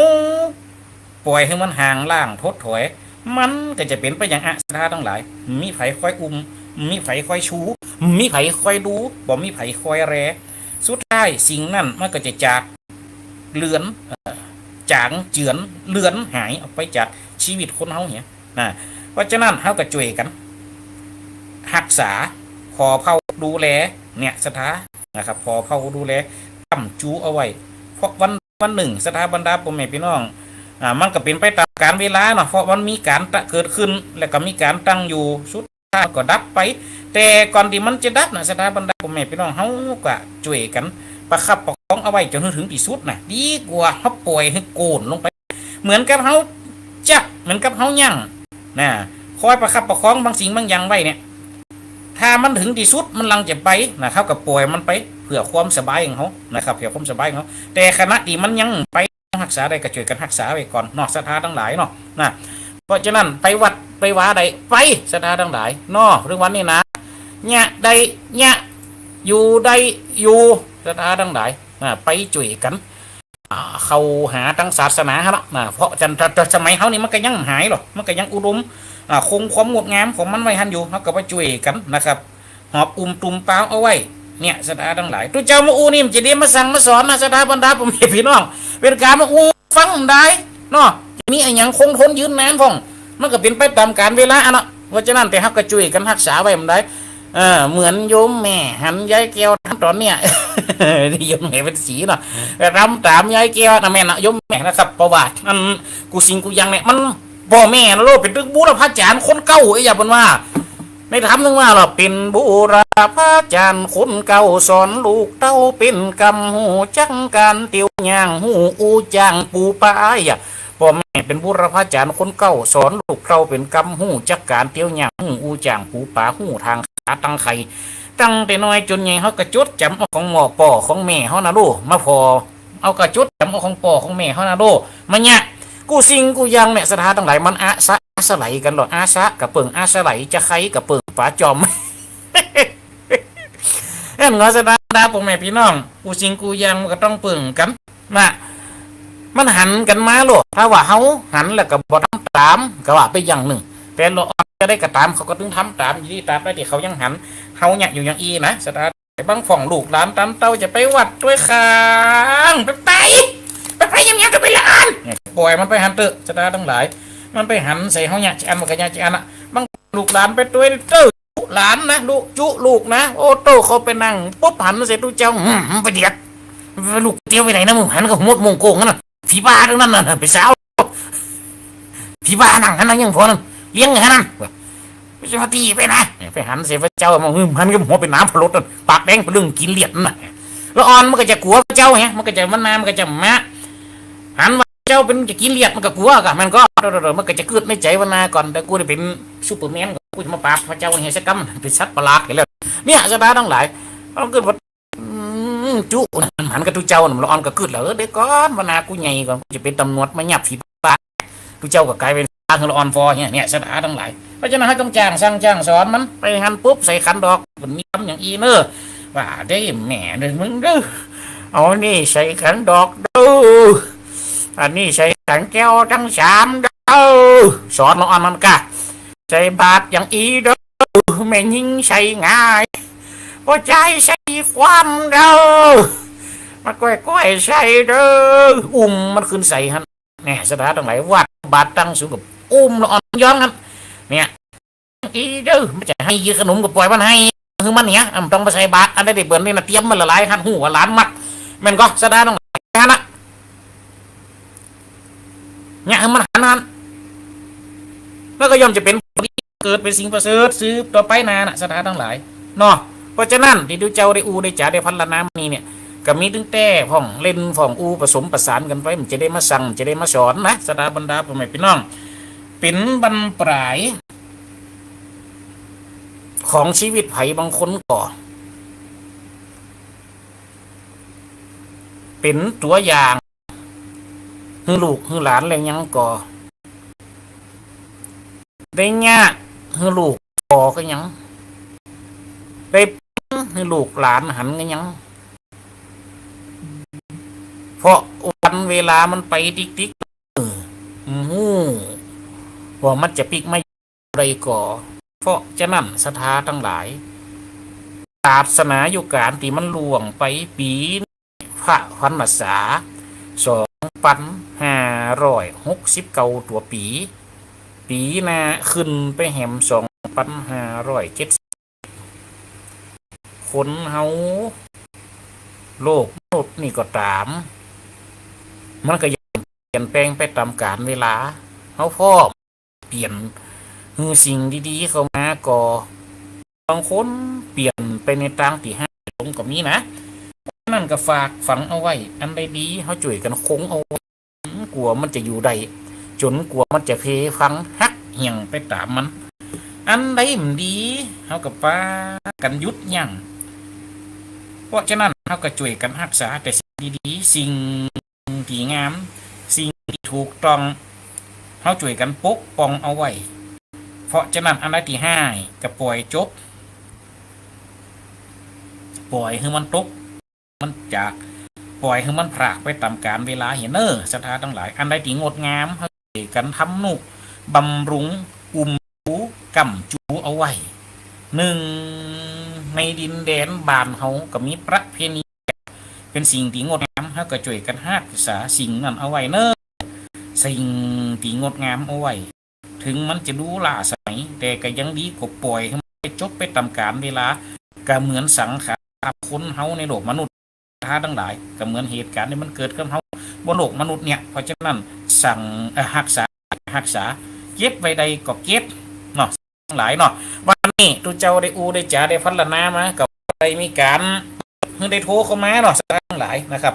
ป่อยหื้อมันห่างล้างถดถอย มันก็จะเป๋นไปอย่างอศรัทธาตังหลาย มีใผคอยอุ้ม มีใผคอยชู มีใผคอยดู บ่มีใผคอยแล สุดท้ายสิ่งนั้นมันก็จะจากเลือน เอ่อ จ๋างเจือน เลือนหายออกไปจากชีวิตคนเฮาเหีย นะ เพราะฉะนั้นเฮาก็จ้วยกั๋นฮักษา ผ่อเผ่าดูแล เนี่ย ศรัทธานะครับ ผ่อเผ่าดูแล ก้ำจูเอาไว้ เพราะวัน วันนึ่ง ศรัทธาบรรดาป้อแม่ปี้น้อง อ่า มันก็เป๋นไปต๋ามกาลเวลาเนาะ เพราะมันมีก๋านตะเกิดขึ้น แล้วก็มีก๋านตั้งอยู่ สุดท้ายก็ดับไป แต่ก่อนตี้มันจะดับนะ ศรัทธาบรรดาป้อแม่ปี้น้อง เฮาก็จ้วยกั๋นประคับประคองเอาไว้จ๋นหื้อเถิงตี้สุดนะ ดีกว่าเฮาป่อยหื้อโกนลงไป เหมือนกับเฮาจั๊ก เหมือนกับเฮายั้งนะ คอยประคับประคองบางสิ่งบางอย่างไว้เนี่ย ถ้ามันเถิงตี้สุดมันลังจะไปนะ เฮาก็ป่อยมันไปเพื่อความสบายของเฮานะครับ เพื่อความสบายของเฮา แต่ขณะตี้มันยังไป ฮักษาได้ก็จ้วยกั๋นฮักษาไว้ก่อนเนาะ ศรัทธาตังหลายเนาะ นะ เพราะฉะนั้นไปวัดไปวาได้ไป ศรัทธาตังหลายเนาะ เถิงวันนี้นะ เยียะได้เยียะ อยู่ได้อยู่ ศรัทธาตังหลาย นะ ไปจ้วยกั๋น อ่า เข้าหาตังศาสนาหั้นละนะ เพราะจันทร์ สมัยเฮานี่มันก็ยังบ่หายหรอก มันก็ยังอุดม อ่า คงความงดงามของมันไว้หั้นอยู่ เฮาก็ไปจ้วยกั๋นนะครับ หอบอุ้มตุ่มปาวเอาไว้ เนี่ย ศรัทธาตังหลาย ตุ๊เจ้ามาอู้นี่มันจะได้มาสั่งมาสอนนะ ศรัทธาบรรดาพ่อแม่พี่น้อง เป๋นก๋านมาอู้ฟังได้เนาะ จะมีอะหยังคงทนยืนนานพ่อง มันก็เป๋นไปต๋ามกาลเวลาอะเนาะ เพราะฉะนั้นแต่เฮาก็จ้วยกั๋นฮักษาไว้มันได้ เออ เหมือนโยมแม่หันยายแก้วทำต๋อนเนี่ย โยมแม่เพ็ญศรีเนาะ ก็ทำต๋ามยายแก้วนะแม่เนาะ โยมแม่นะครับ เพราะว่าอันกู้สิ่งกู้อย่างเนี่ยมัน ป้อแม่นะโลก เป๋นตึงบูรพาจ๋ารย์คนเก่า เอ้ย อย่าเปิ้นว่า ในธรรมนึ่งว่าเนาะ เป๋นบูรพาจ๋ารย์คนเก่า สอนลูกเต้าเป๋นกำ ฮู้จักก๋านเตียวย่าง ฮู้อู้จ้างปูปา อะ ป้อแม่เป๋นบูรพาจ๋ารย์คนเก่า สอนลูกเต้าเป๋นกำ ฮู้จักก๋านเตียวย่าง ฮู้อู้จ้างปูปา ฮู้ตางขาตางไข่ ตั้งแต่น้อยจ๋นใหญ่ เฮาก็จดจ๋ำเอาของหม่อป้อของแม่เฮานะลูก มาผ่อ เอาก็จดจ๋ำเอาของป้อของแม่เฮานะโลก มาเนี่ย กู้สิ่งกู้อย่างเนี่ย ศรัทธาตังหลาย มันอาสะ อาศัยกั๋นหลอด อาสะก็เปิ่งอาศัย จะใค่ก็เปิ่งป๋าจอม อั้นเนาะ ศรัทธาพ่อแม่พี่น้อง กู้สิ่งกู้อย่างมันก็ต้องเปิ่งกั๋นนะ มันหันกั๋นมาโลก ถ้าว่าเฮาหันแล้วก็บ่ทำต๋าม ก็ว่าไปอย่างนึ่ง แต่ละอ่อนจะได้ก็ต๋าม เขาก็ตึงทำต๋ามอยู่ดี ตราบใดตี้เขายังหัน เฮาเนี่ยอยู่อย่างอี้นะ ศรัทธา บางพ่องลูกหลานต๋ามเต้าจะไปวัดตวยข้าง ไป ไป ไป ไป ยังๆ จะไปละอัน เนี่ย ป่อยมันไปหันเต๊อะ ศรัทธาตังหลาย มันไปหันใส่เฮาเนี่ย จะอันมันก็เนี่ย จะอันอะ บางลูกหลานไปตวยเต๊อะ จุหลานนะ ลูก จุลูกนะ โอ้โต้ เขาไปนั่งปุ๊บหันใส่ตุ๊เจ้า อืม ไปเดียด ลูกเตียวไปไหนนะมึง หันก็หมดมงโกงนั่นน่ะ ผีบ้าตึงนั้นน่ะ ไปสาว ผีบ้านั่งหั้นนะ ยังพอนั่น เลี้ยงหั้นนั่น ว่า ไปเจ้าตี้ไปนะ ไปหันใส่พระเจ้า มันหันกับหัวเป๋นหนามพลดนั่น ปากแดงเป๋นเรื่องกิเลสนั่นน่ะ ละอ่อนมันก็จะกั๋วพระเจ้าไง มันก็จะ มันนา มันก็จะมา หันว่าพระเจ้าเป๋นจะกิเลส มันก็กั๋วก่ะ มันก็ มันก็จะกึ๊ดในใจ๋ว่านาก่อน แต่กูได้เป๋นซูเปอร์แมน กูจะมาปราบพระเจ้าเหียสักกำ เป๋นสัตว์ประหลาดไปแล้ว เนี่ย ศรัทธาตังหลาย มันกึ๊ดว่า อืม จุ มันหันกับตุ๊เจ้าน่ะ ละอ่อนก็กึ๊ดแล้ว เออ เดี๋ยวก่อน ว่านากูใหญ่ก่อน กูจะเป๋นต๋ำรวจมายับผีบ้า ตุ๊เจ้าก็ก๋ายเป๋นบ้า ละอ่อนฟอเนี่ย เนี่ย ศรัทธาตังหลาย เพราะฉะนั้นเฮาต้องจ้างสั่งจ้างสอนมัน ไปหันปุ๊บใส่ขันดอก มันมีกำอย่างอี้เน้อ ว่าได้แม่เด้อมึงเด้อ เอานี่ใส่ขันดอกเด้อ อันนี้ใส่ขันแก้วตังสามเด้อ สอนละอ่อนมันก่ะ ใส่บาตรอย่างอี้เด้อ แม่ญิงใส่ง่าย ป้อจายใส่คว่ำเด้อ มาก้อยๆ ใส่เด้อ อุ้มมันขึ้นใส่หั้น เนี่ย ศรัทธาตังหลาย วัดบาตรตังสูงกับอุ้มละอ่อนย้อนหั้น เนี่ย อี้เด้อ มันจะไห้ยื้อขนมก็ป่อยมันไห้ หื้อมันเนี่ย อ่ะ บ่ต้องไปใส่บาตร อันใดตี้เปิ้นนี่นะ เตรียมมาหลายๆ หั้น ฮู้ว่าหลานมัก แม่นก่อ ศรัทธาตังหลาย หั้นน่ะ เนี่ย หื้อมันหันหั้น มันก็ย่อมจะเป๋น เกิดเป๋นสิ่งประเสริฐสืบต่อไปนาน่ะ ศรัทธาตังหลาย เนาะ เพราะฉะนั้นตี้ตุ๊เจ้าได้อู้ได้จ๋าได้พรรณนามานี่เนี่ย ก็มีตึงแต่พ่องเล่นพ่องอู้ผสมประสานกั๋นไป มันจะได้มาสั่ง มันจะได้มาสอนนะ ศรัทธาบรรดาพ่อแม่พี่น้อง เป๋นบั้นปลายของชีวิตใผบางคนก่อ เป๋นตั๋วอย่าง หื้อลูกหื้อหลานแล้วยังก่อ ได้เยียะหื้อลูกก่อก็ยัง ได้หื้อลูกหลานหันก็ยัง เพราะวันเวลามันไปติ๊กๆ เออ บ่ฮู้ว่ามันจะปิ๊กมา ใดก่อ เพราะฉะนั้นศรัทธาตังหลาย ศาสนายุคก๋านตี้มันล่วงไป ปี๋นี้พระพรรษา สองปันห้าร้อยหกสิบเก้าตั๋วปี๋ ปี๋หน้าขึ้นไปแหม สองปันห้าร้อยเจ็ดสิบ คนเฮา โลกมนุษย์นี่ก็ต๋าม มันก็ย่อมเปลี่ยนแปลงไปต๋ามกาลเวลา เฮาพร้อม เปลี่ยน หื้อสิ่งดีๆ เข้ามาก่อ บางคนเปลี่ยนไปในตางตี้ฮ้ายลงก็มีนะ นั้นก็ฝากฝังเอาไว้ อันใดดีเฮาจ้วยกั๋นคงเอาไว้ กั๋วมันจะอยู่ได้ จ๋นกั๋วมันจะเพพังหักเหี่ยงไปต๋ามมัน อันใดบ่ดีเฮาก็ปากั๋นหยุดยั้ง เพราะฉะนั้นเฮาก็จ้วยกั๋นฮักษาแต่สิ่งดีๆ สิ่ง ตี้งาม สิ่งตี้ถูกต้อง เฮาจ้วยกั๋นปกป้องเอาไว้ เพราะฉะนั้นอันใดตี้ฮ้ายก็ป่อยจบ ป่อยหื้อมันตก มันจาก ป่อยหื้อมันพรากไปต๋ามกาลเวลาเหียเน้อ ศรัทธาตังหลาย อันใดตี้งดงาม เฮาจ้วยกั๋นทำนุบำรุง อุ้ม จู ก้ำจูเอาไว้ นึ่ง ในดินแดนบ้านเฮาก็มีประเพณี เป๋นสิ่งตี้งดงาม เฮาก็จ้วยกั๋นฮักษาสิ่งนั้นเอาไว้เนาะ สิ่งตี้งดงามเอาไว้ เถิงมันจะดูล้าสมัย แต่ก็ยังดีกว่าป่อยหื้อมันไปจบไปต๋ามกาลเวลา ก็เหมือนสังขารคนเฮาในโลกมนุษย์ ท่าตังหลาย ก็เหมือนเหตุก๋ารณ์ตี้มันเกิดกับเฮาบนโลกมนุษย์เนี่ย เพราะฉะนั้นสั่ง เอ่อ ฮักษา ฮักษา เก็บไว้ได้ก็เก็บเนาะ ตังหลายเนาะ วันนี้ตุ๊เจ้าได้อู้ได้จ๋าได้พรรณนามา ก็ได้มีก๋านหื้อได้โทรเข้ามาเนาะ ตังหลายนะครับ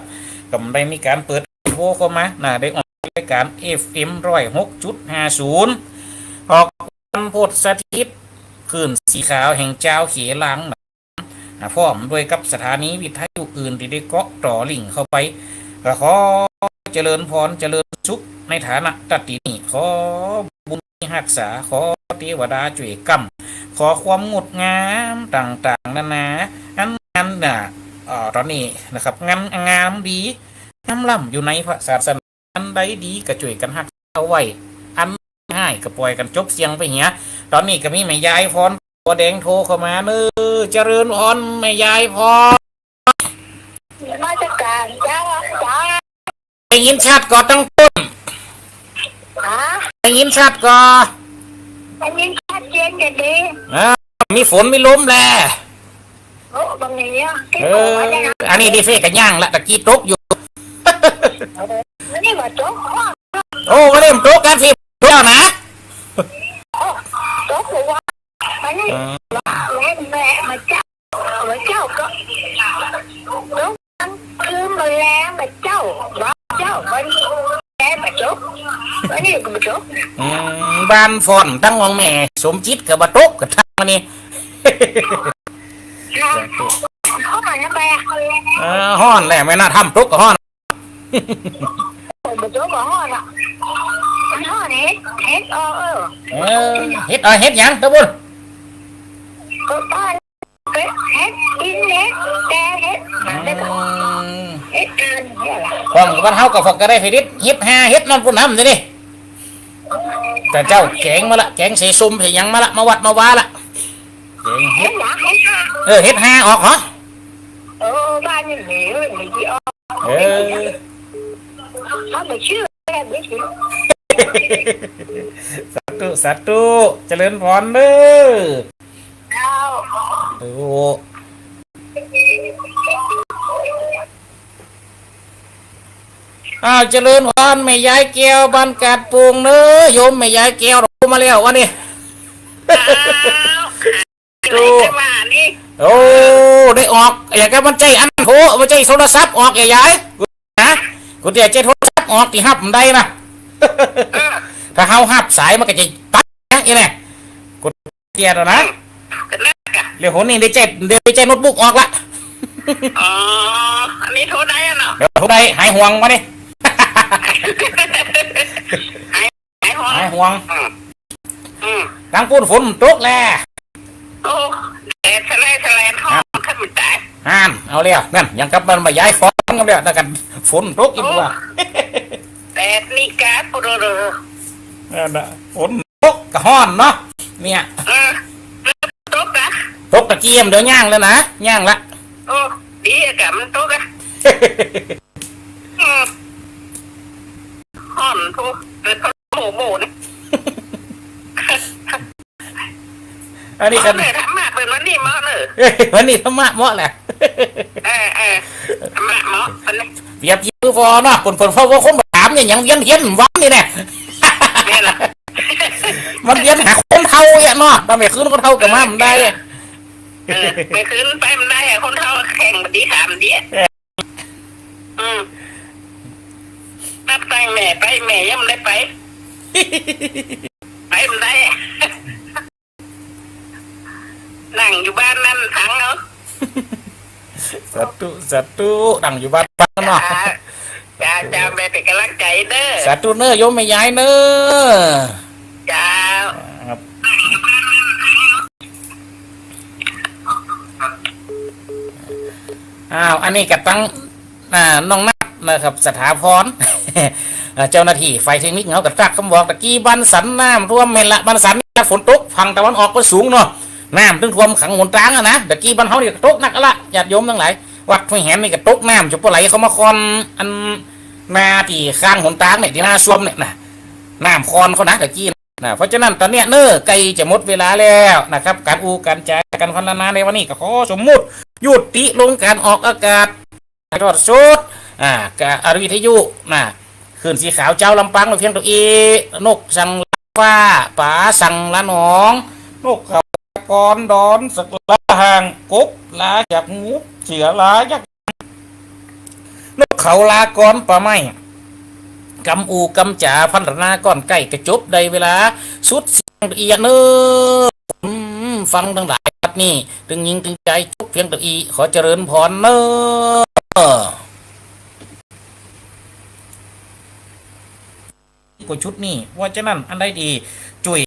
ก็ได้มีก๋านเปิดโทรเข้ามานะ ได้ออกรายก๋าน เอฟเอ็ม ร้อยหกจุดห้าศูนย์ ออกวันพุธสถิต คลื่นสีขาวแห่งจาวเขลาง อ่า พร้อมด้วยกับสถานีวิทยุอื่นตี้ได้เกาะต่อลิงก์เข้าไป ก็ขอเจริญพรเจริญสุขในฐานะตัดตินี้ ขอบุญฮักษา ขอเตวดาจ้วยกำ ขอความงดงามต่างๆ นานา อัน อันน่ะ เอ่อ ต๋อนนี้นะครับ งาม งามดี งามล้ำอยู่ในพระศาสนา อันใดดีก็จ้วยกั๋นฮักษาเอาไว้ อันฮ้ายก็ป่อยกั๋นจบเสี้ยงไปเหีย ต๋อนนี้ก็มีแม่ยายพร บัวแดงโทรเข้ามาเนาะ เจริญพรแม่ยายพร นมัสก๋านเจ้า เจ้า ได้ยินชัดก่อตังปุ้น ฮะ ได้ยินชัดก่อ ได้ยินชัดเจนจะดี อ่า มีฝนมีลมแล โอ้ บ่มีอะ เออ อันนี้ตี้เฟ้ก็ย่างละ ตะกี้ตกอยู่ เออ อันนี้บ่ตก โอ้ บ่ได้ตกกั๋นสิ ตกแล้วนะ โอ้ ตกหัว อันนี้ เออ แม่ แม่มาเจ้า มาเจ้าก็ ตกกลางคืนมาแลงมาเจ้า มาเจ้า วันนี้แลงมาตก วันนี้ก็บ่ตก อืม บ้านฟ้อนตังของแม่สมจิตก็บ่ตก ก็ทักมานี่ ค่ะ ฮ้อนนะแม่ เออ ฮ้อนแหละ แม่นาถ้ำตกก็ฮ้อน บ่ตกก็ฮ้อนอะ มันฮ้อน เฮ็ด เฮ็ดออก เออ เออ เฮ็ด เออ เฮ็ดหยังตะบุญ ก็ตอน เฮ็ด เฮ็ดกิน เฮ็ดแกง เฮ็ด อืม เฮ็ดกินเนี่ยแหละ ของบ้านเฮาก็พอก็ได้ผลิต เฮ็ดห่า เฮ็ดนั่นปุ้นนำ เดี๋ยวนี้ แต่เจ้าแกงมาละ แกงใส่ส้มใส่หยังมาละ มาวัดมาวาละ แกงเฮ็ด เฮ็ดหยัง เฮ็ดห่า เออ เฮ็ดห่าออกเหรอ เออ บ้านนี่มี มีที่ออก เออ เขาบ่เชื่อ แบบนี้สิ สาธุ สาธุ เจริญพรเด้อ เจ้า โอ้ อ้าว เจริญพรแม่ยายแก้วบ้านกาดโป่งเน้อ โยมแม่ยายแก้วโทรมาแล้ววะนี่ อ้าว โอ้ ได้มานี่ โอ้ ได้ออก อย่างก็มันใจ้อันโทร มันใจ้โทรศัพท์ออก ยาย ฮะ กูเดี๋ยวใจ้โทรศัพท์ออกตี้ฮับบ่ได้นะ เออ ถ้าเฮาฮับสายมันก็จะตัดนะ อีแหละ กูเดี๋ยวนะ ก็นั่นกะ เดี๋ยวโหนี่ได้ใจ้ เดี๋ยวได้ใจ้โน้ตบุ๊กออกละ อ๋อ อันนี้โทรได้อะเนาะ เดี๋ยวโทรได้ หายห่วงมานี่ หาย หายห่วง หายห่วง อืม อืม ตังปุ้นฝนตกแล โอ้ แดดสะแลสะแลฮ้อน ครับ ขึ้นมาต๋าย ฮ้าน เอาแล้ว นั่น ยังกับมันมาย้ายฟ้อนกันแล้ว แล้วกัน ฝนตกอีกว่า โอ้ แดดนี่กาด โอ้โห นั่นน่ะ ฝนตกก็ฮ้อนเนาะ เนี่ย เออ ตกนะ ตกตะเกียม เดี๋ยวย่างแล้วนะ ย่างละ โอ้ ดีอะกะมันตกอะ อืม ฮ้อนโพด เกิดโมโหนะ อันนี้กัน เอาเลย ธรรมะเปิ้นวันนี้เหมาะเลย วันนี้ธรรมะเหมาะแหละ เออ เออ ธรรมะเหมาะ วันนี้ เปรียบยือพอเนาะ เปิ้น เปิ้น เพราะว่าคนถามเนี่ยยังเวียนเทียนวันนี่แหละ เนี่ยแหละ มันเวียนหาคนเฒ่าเนี่ยเนาะ ตอนไปคืนคนเฒ่าก็มาบ่ได้ เออ ไปคืนไปบ่ได้อะ คนเฒ่าแข่งบ่ดี ถามบ่ดี อืม นับตั้งแม่ไป แม่ยังบ่ได้ไป ไปบ่ได้ นั่งอยู่บ้านนั่นฟังเอา สาธุ สาธุ นั่งอยู่บ้านฟังเนาะ จ้า จ้า จ้า แม่เป๋นก๋ำลังใจ๋เน้อ สาธุเน้อ โยมแม่ยายเน้อ เจ้า ครับ อ้าว อันนี้ก็ตัง อ่า น้องนัทนะครับ สถาพร อ่า เจ้าหน้าตี้ฝ่ายเทคนิคเฮาก็ตักกำบอกตะกี้ บ้านสันน้ำท่วมแม่นละ บ้านสันนี่ฝนตก ฝั่งตะวันออกก็สูงเนาะ น้ำตึงท่วมขังหนตางอะนะ ตะกี้บ้านเฮานี่ก็ตกหนักอะละ ญาติโยมตังหลาย วัดห้วยแหมนี่ก็ตกน้ำ จะปอไหลเข้ามาคอน อันนาตี้ข้างหนตางเนี่ย ตี้นาส้วมเนี่ยนะ น้ำคอนเข้านะ ตะกี้นะ เพราะฉะนั้นต๋อนเนี้ยเน้อ ใก้จะหมดเวลาแล้วนะครับ ก๋านอู้ก๋านจ๋า ก๋านพรรณนาในวันนี้ก็ขอสมมุติ ยุติลงก๋านออกอากาศ ถ่ายทอดสด อ่า กับวิทยุนะ คลื่นสีขาวเจ้าลำปางเพียงเต้าอี้ นกสั่งลาฟ้า ป๋าสั่งลาหนอง นกเขาลากอนดอนสักลาห่าง กบลาจากหู เสือลาจาก นกเขาลากอนป่าไม้ กำอู้กำจ๋าพรรณนาก่อนใก้จะจบ ได้เวลาสุดเสี้ยงเอียดเน้อ อืม ฟังตังหลายบัดนี้ ตึงหญิงตึงจาย จบเพียงเต้าอี้ ขอเจริญพรเน้อ ก็ชุดนี้ เพราะฉะนั้นอันใดดี จุ้ย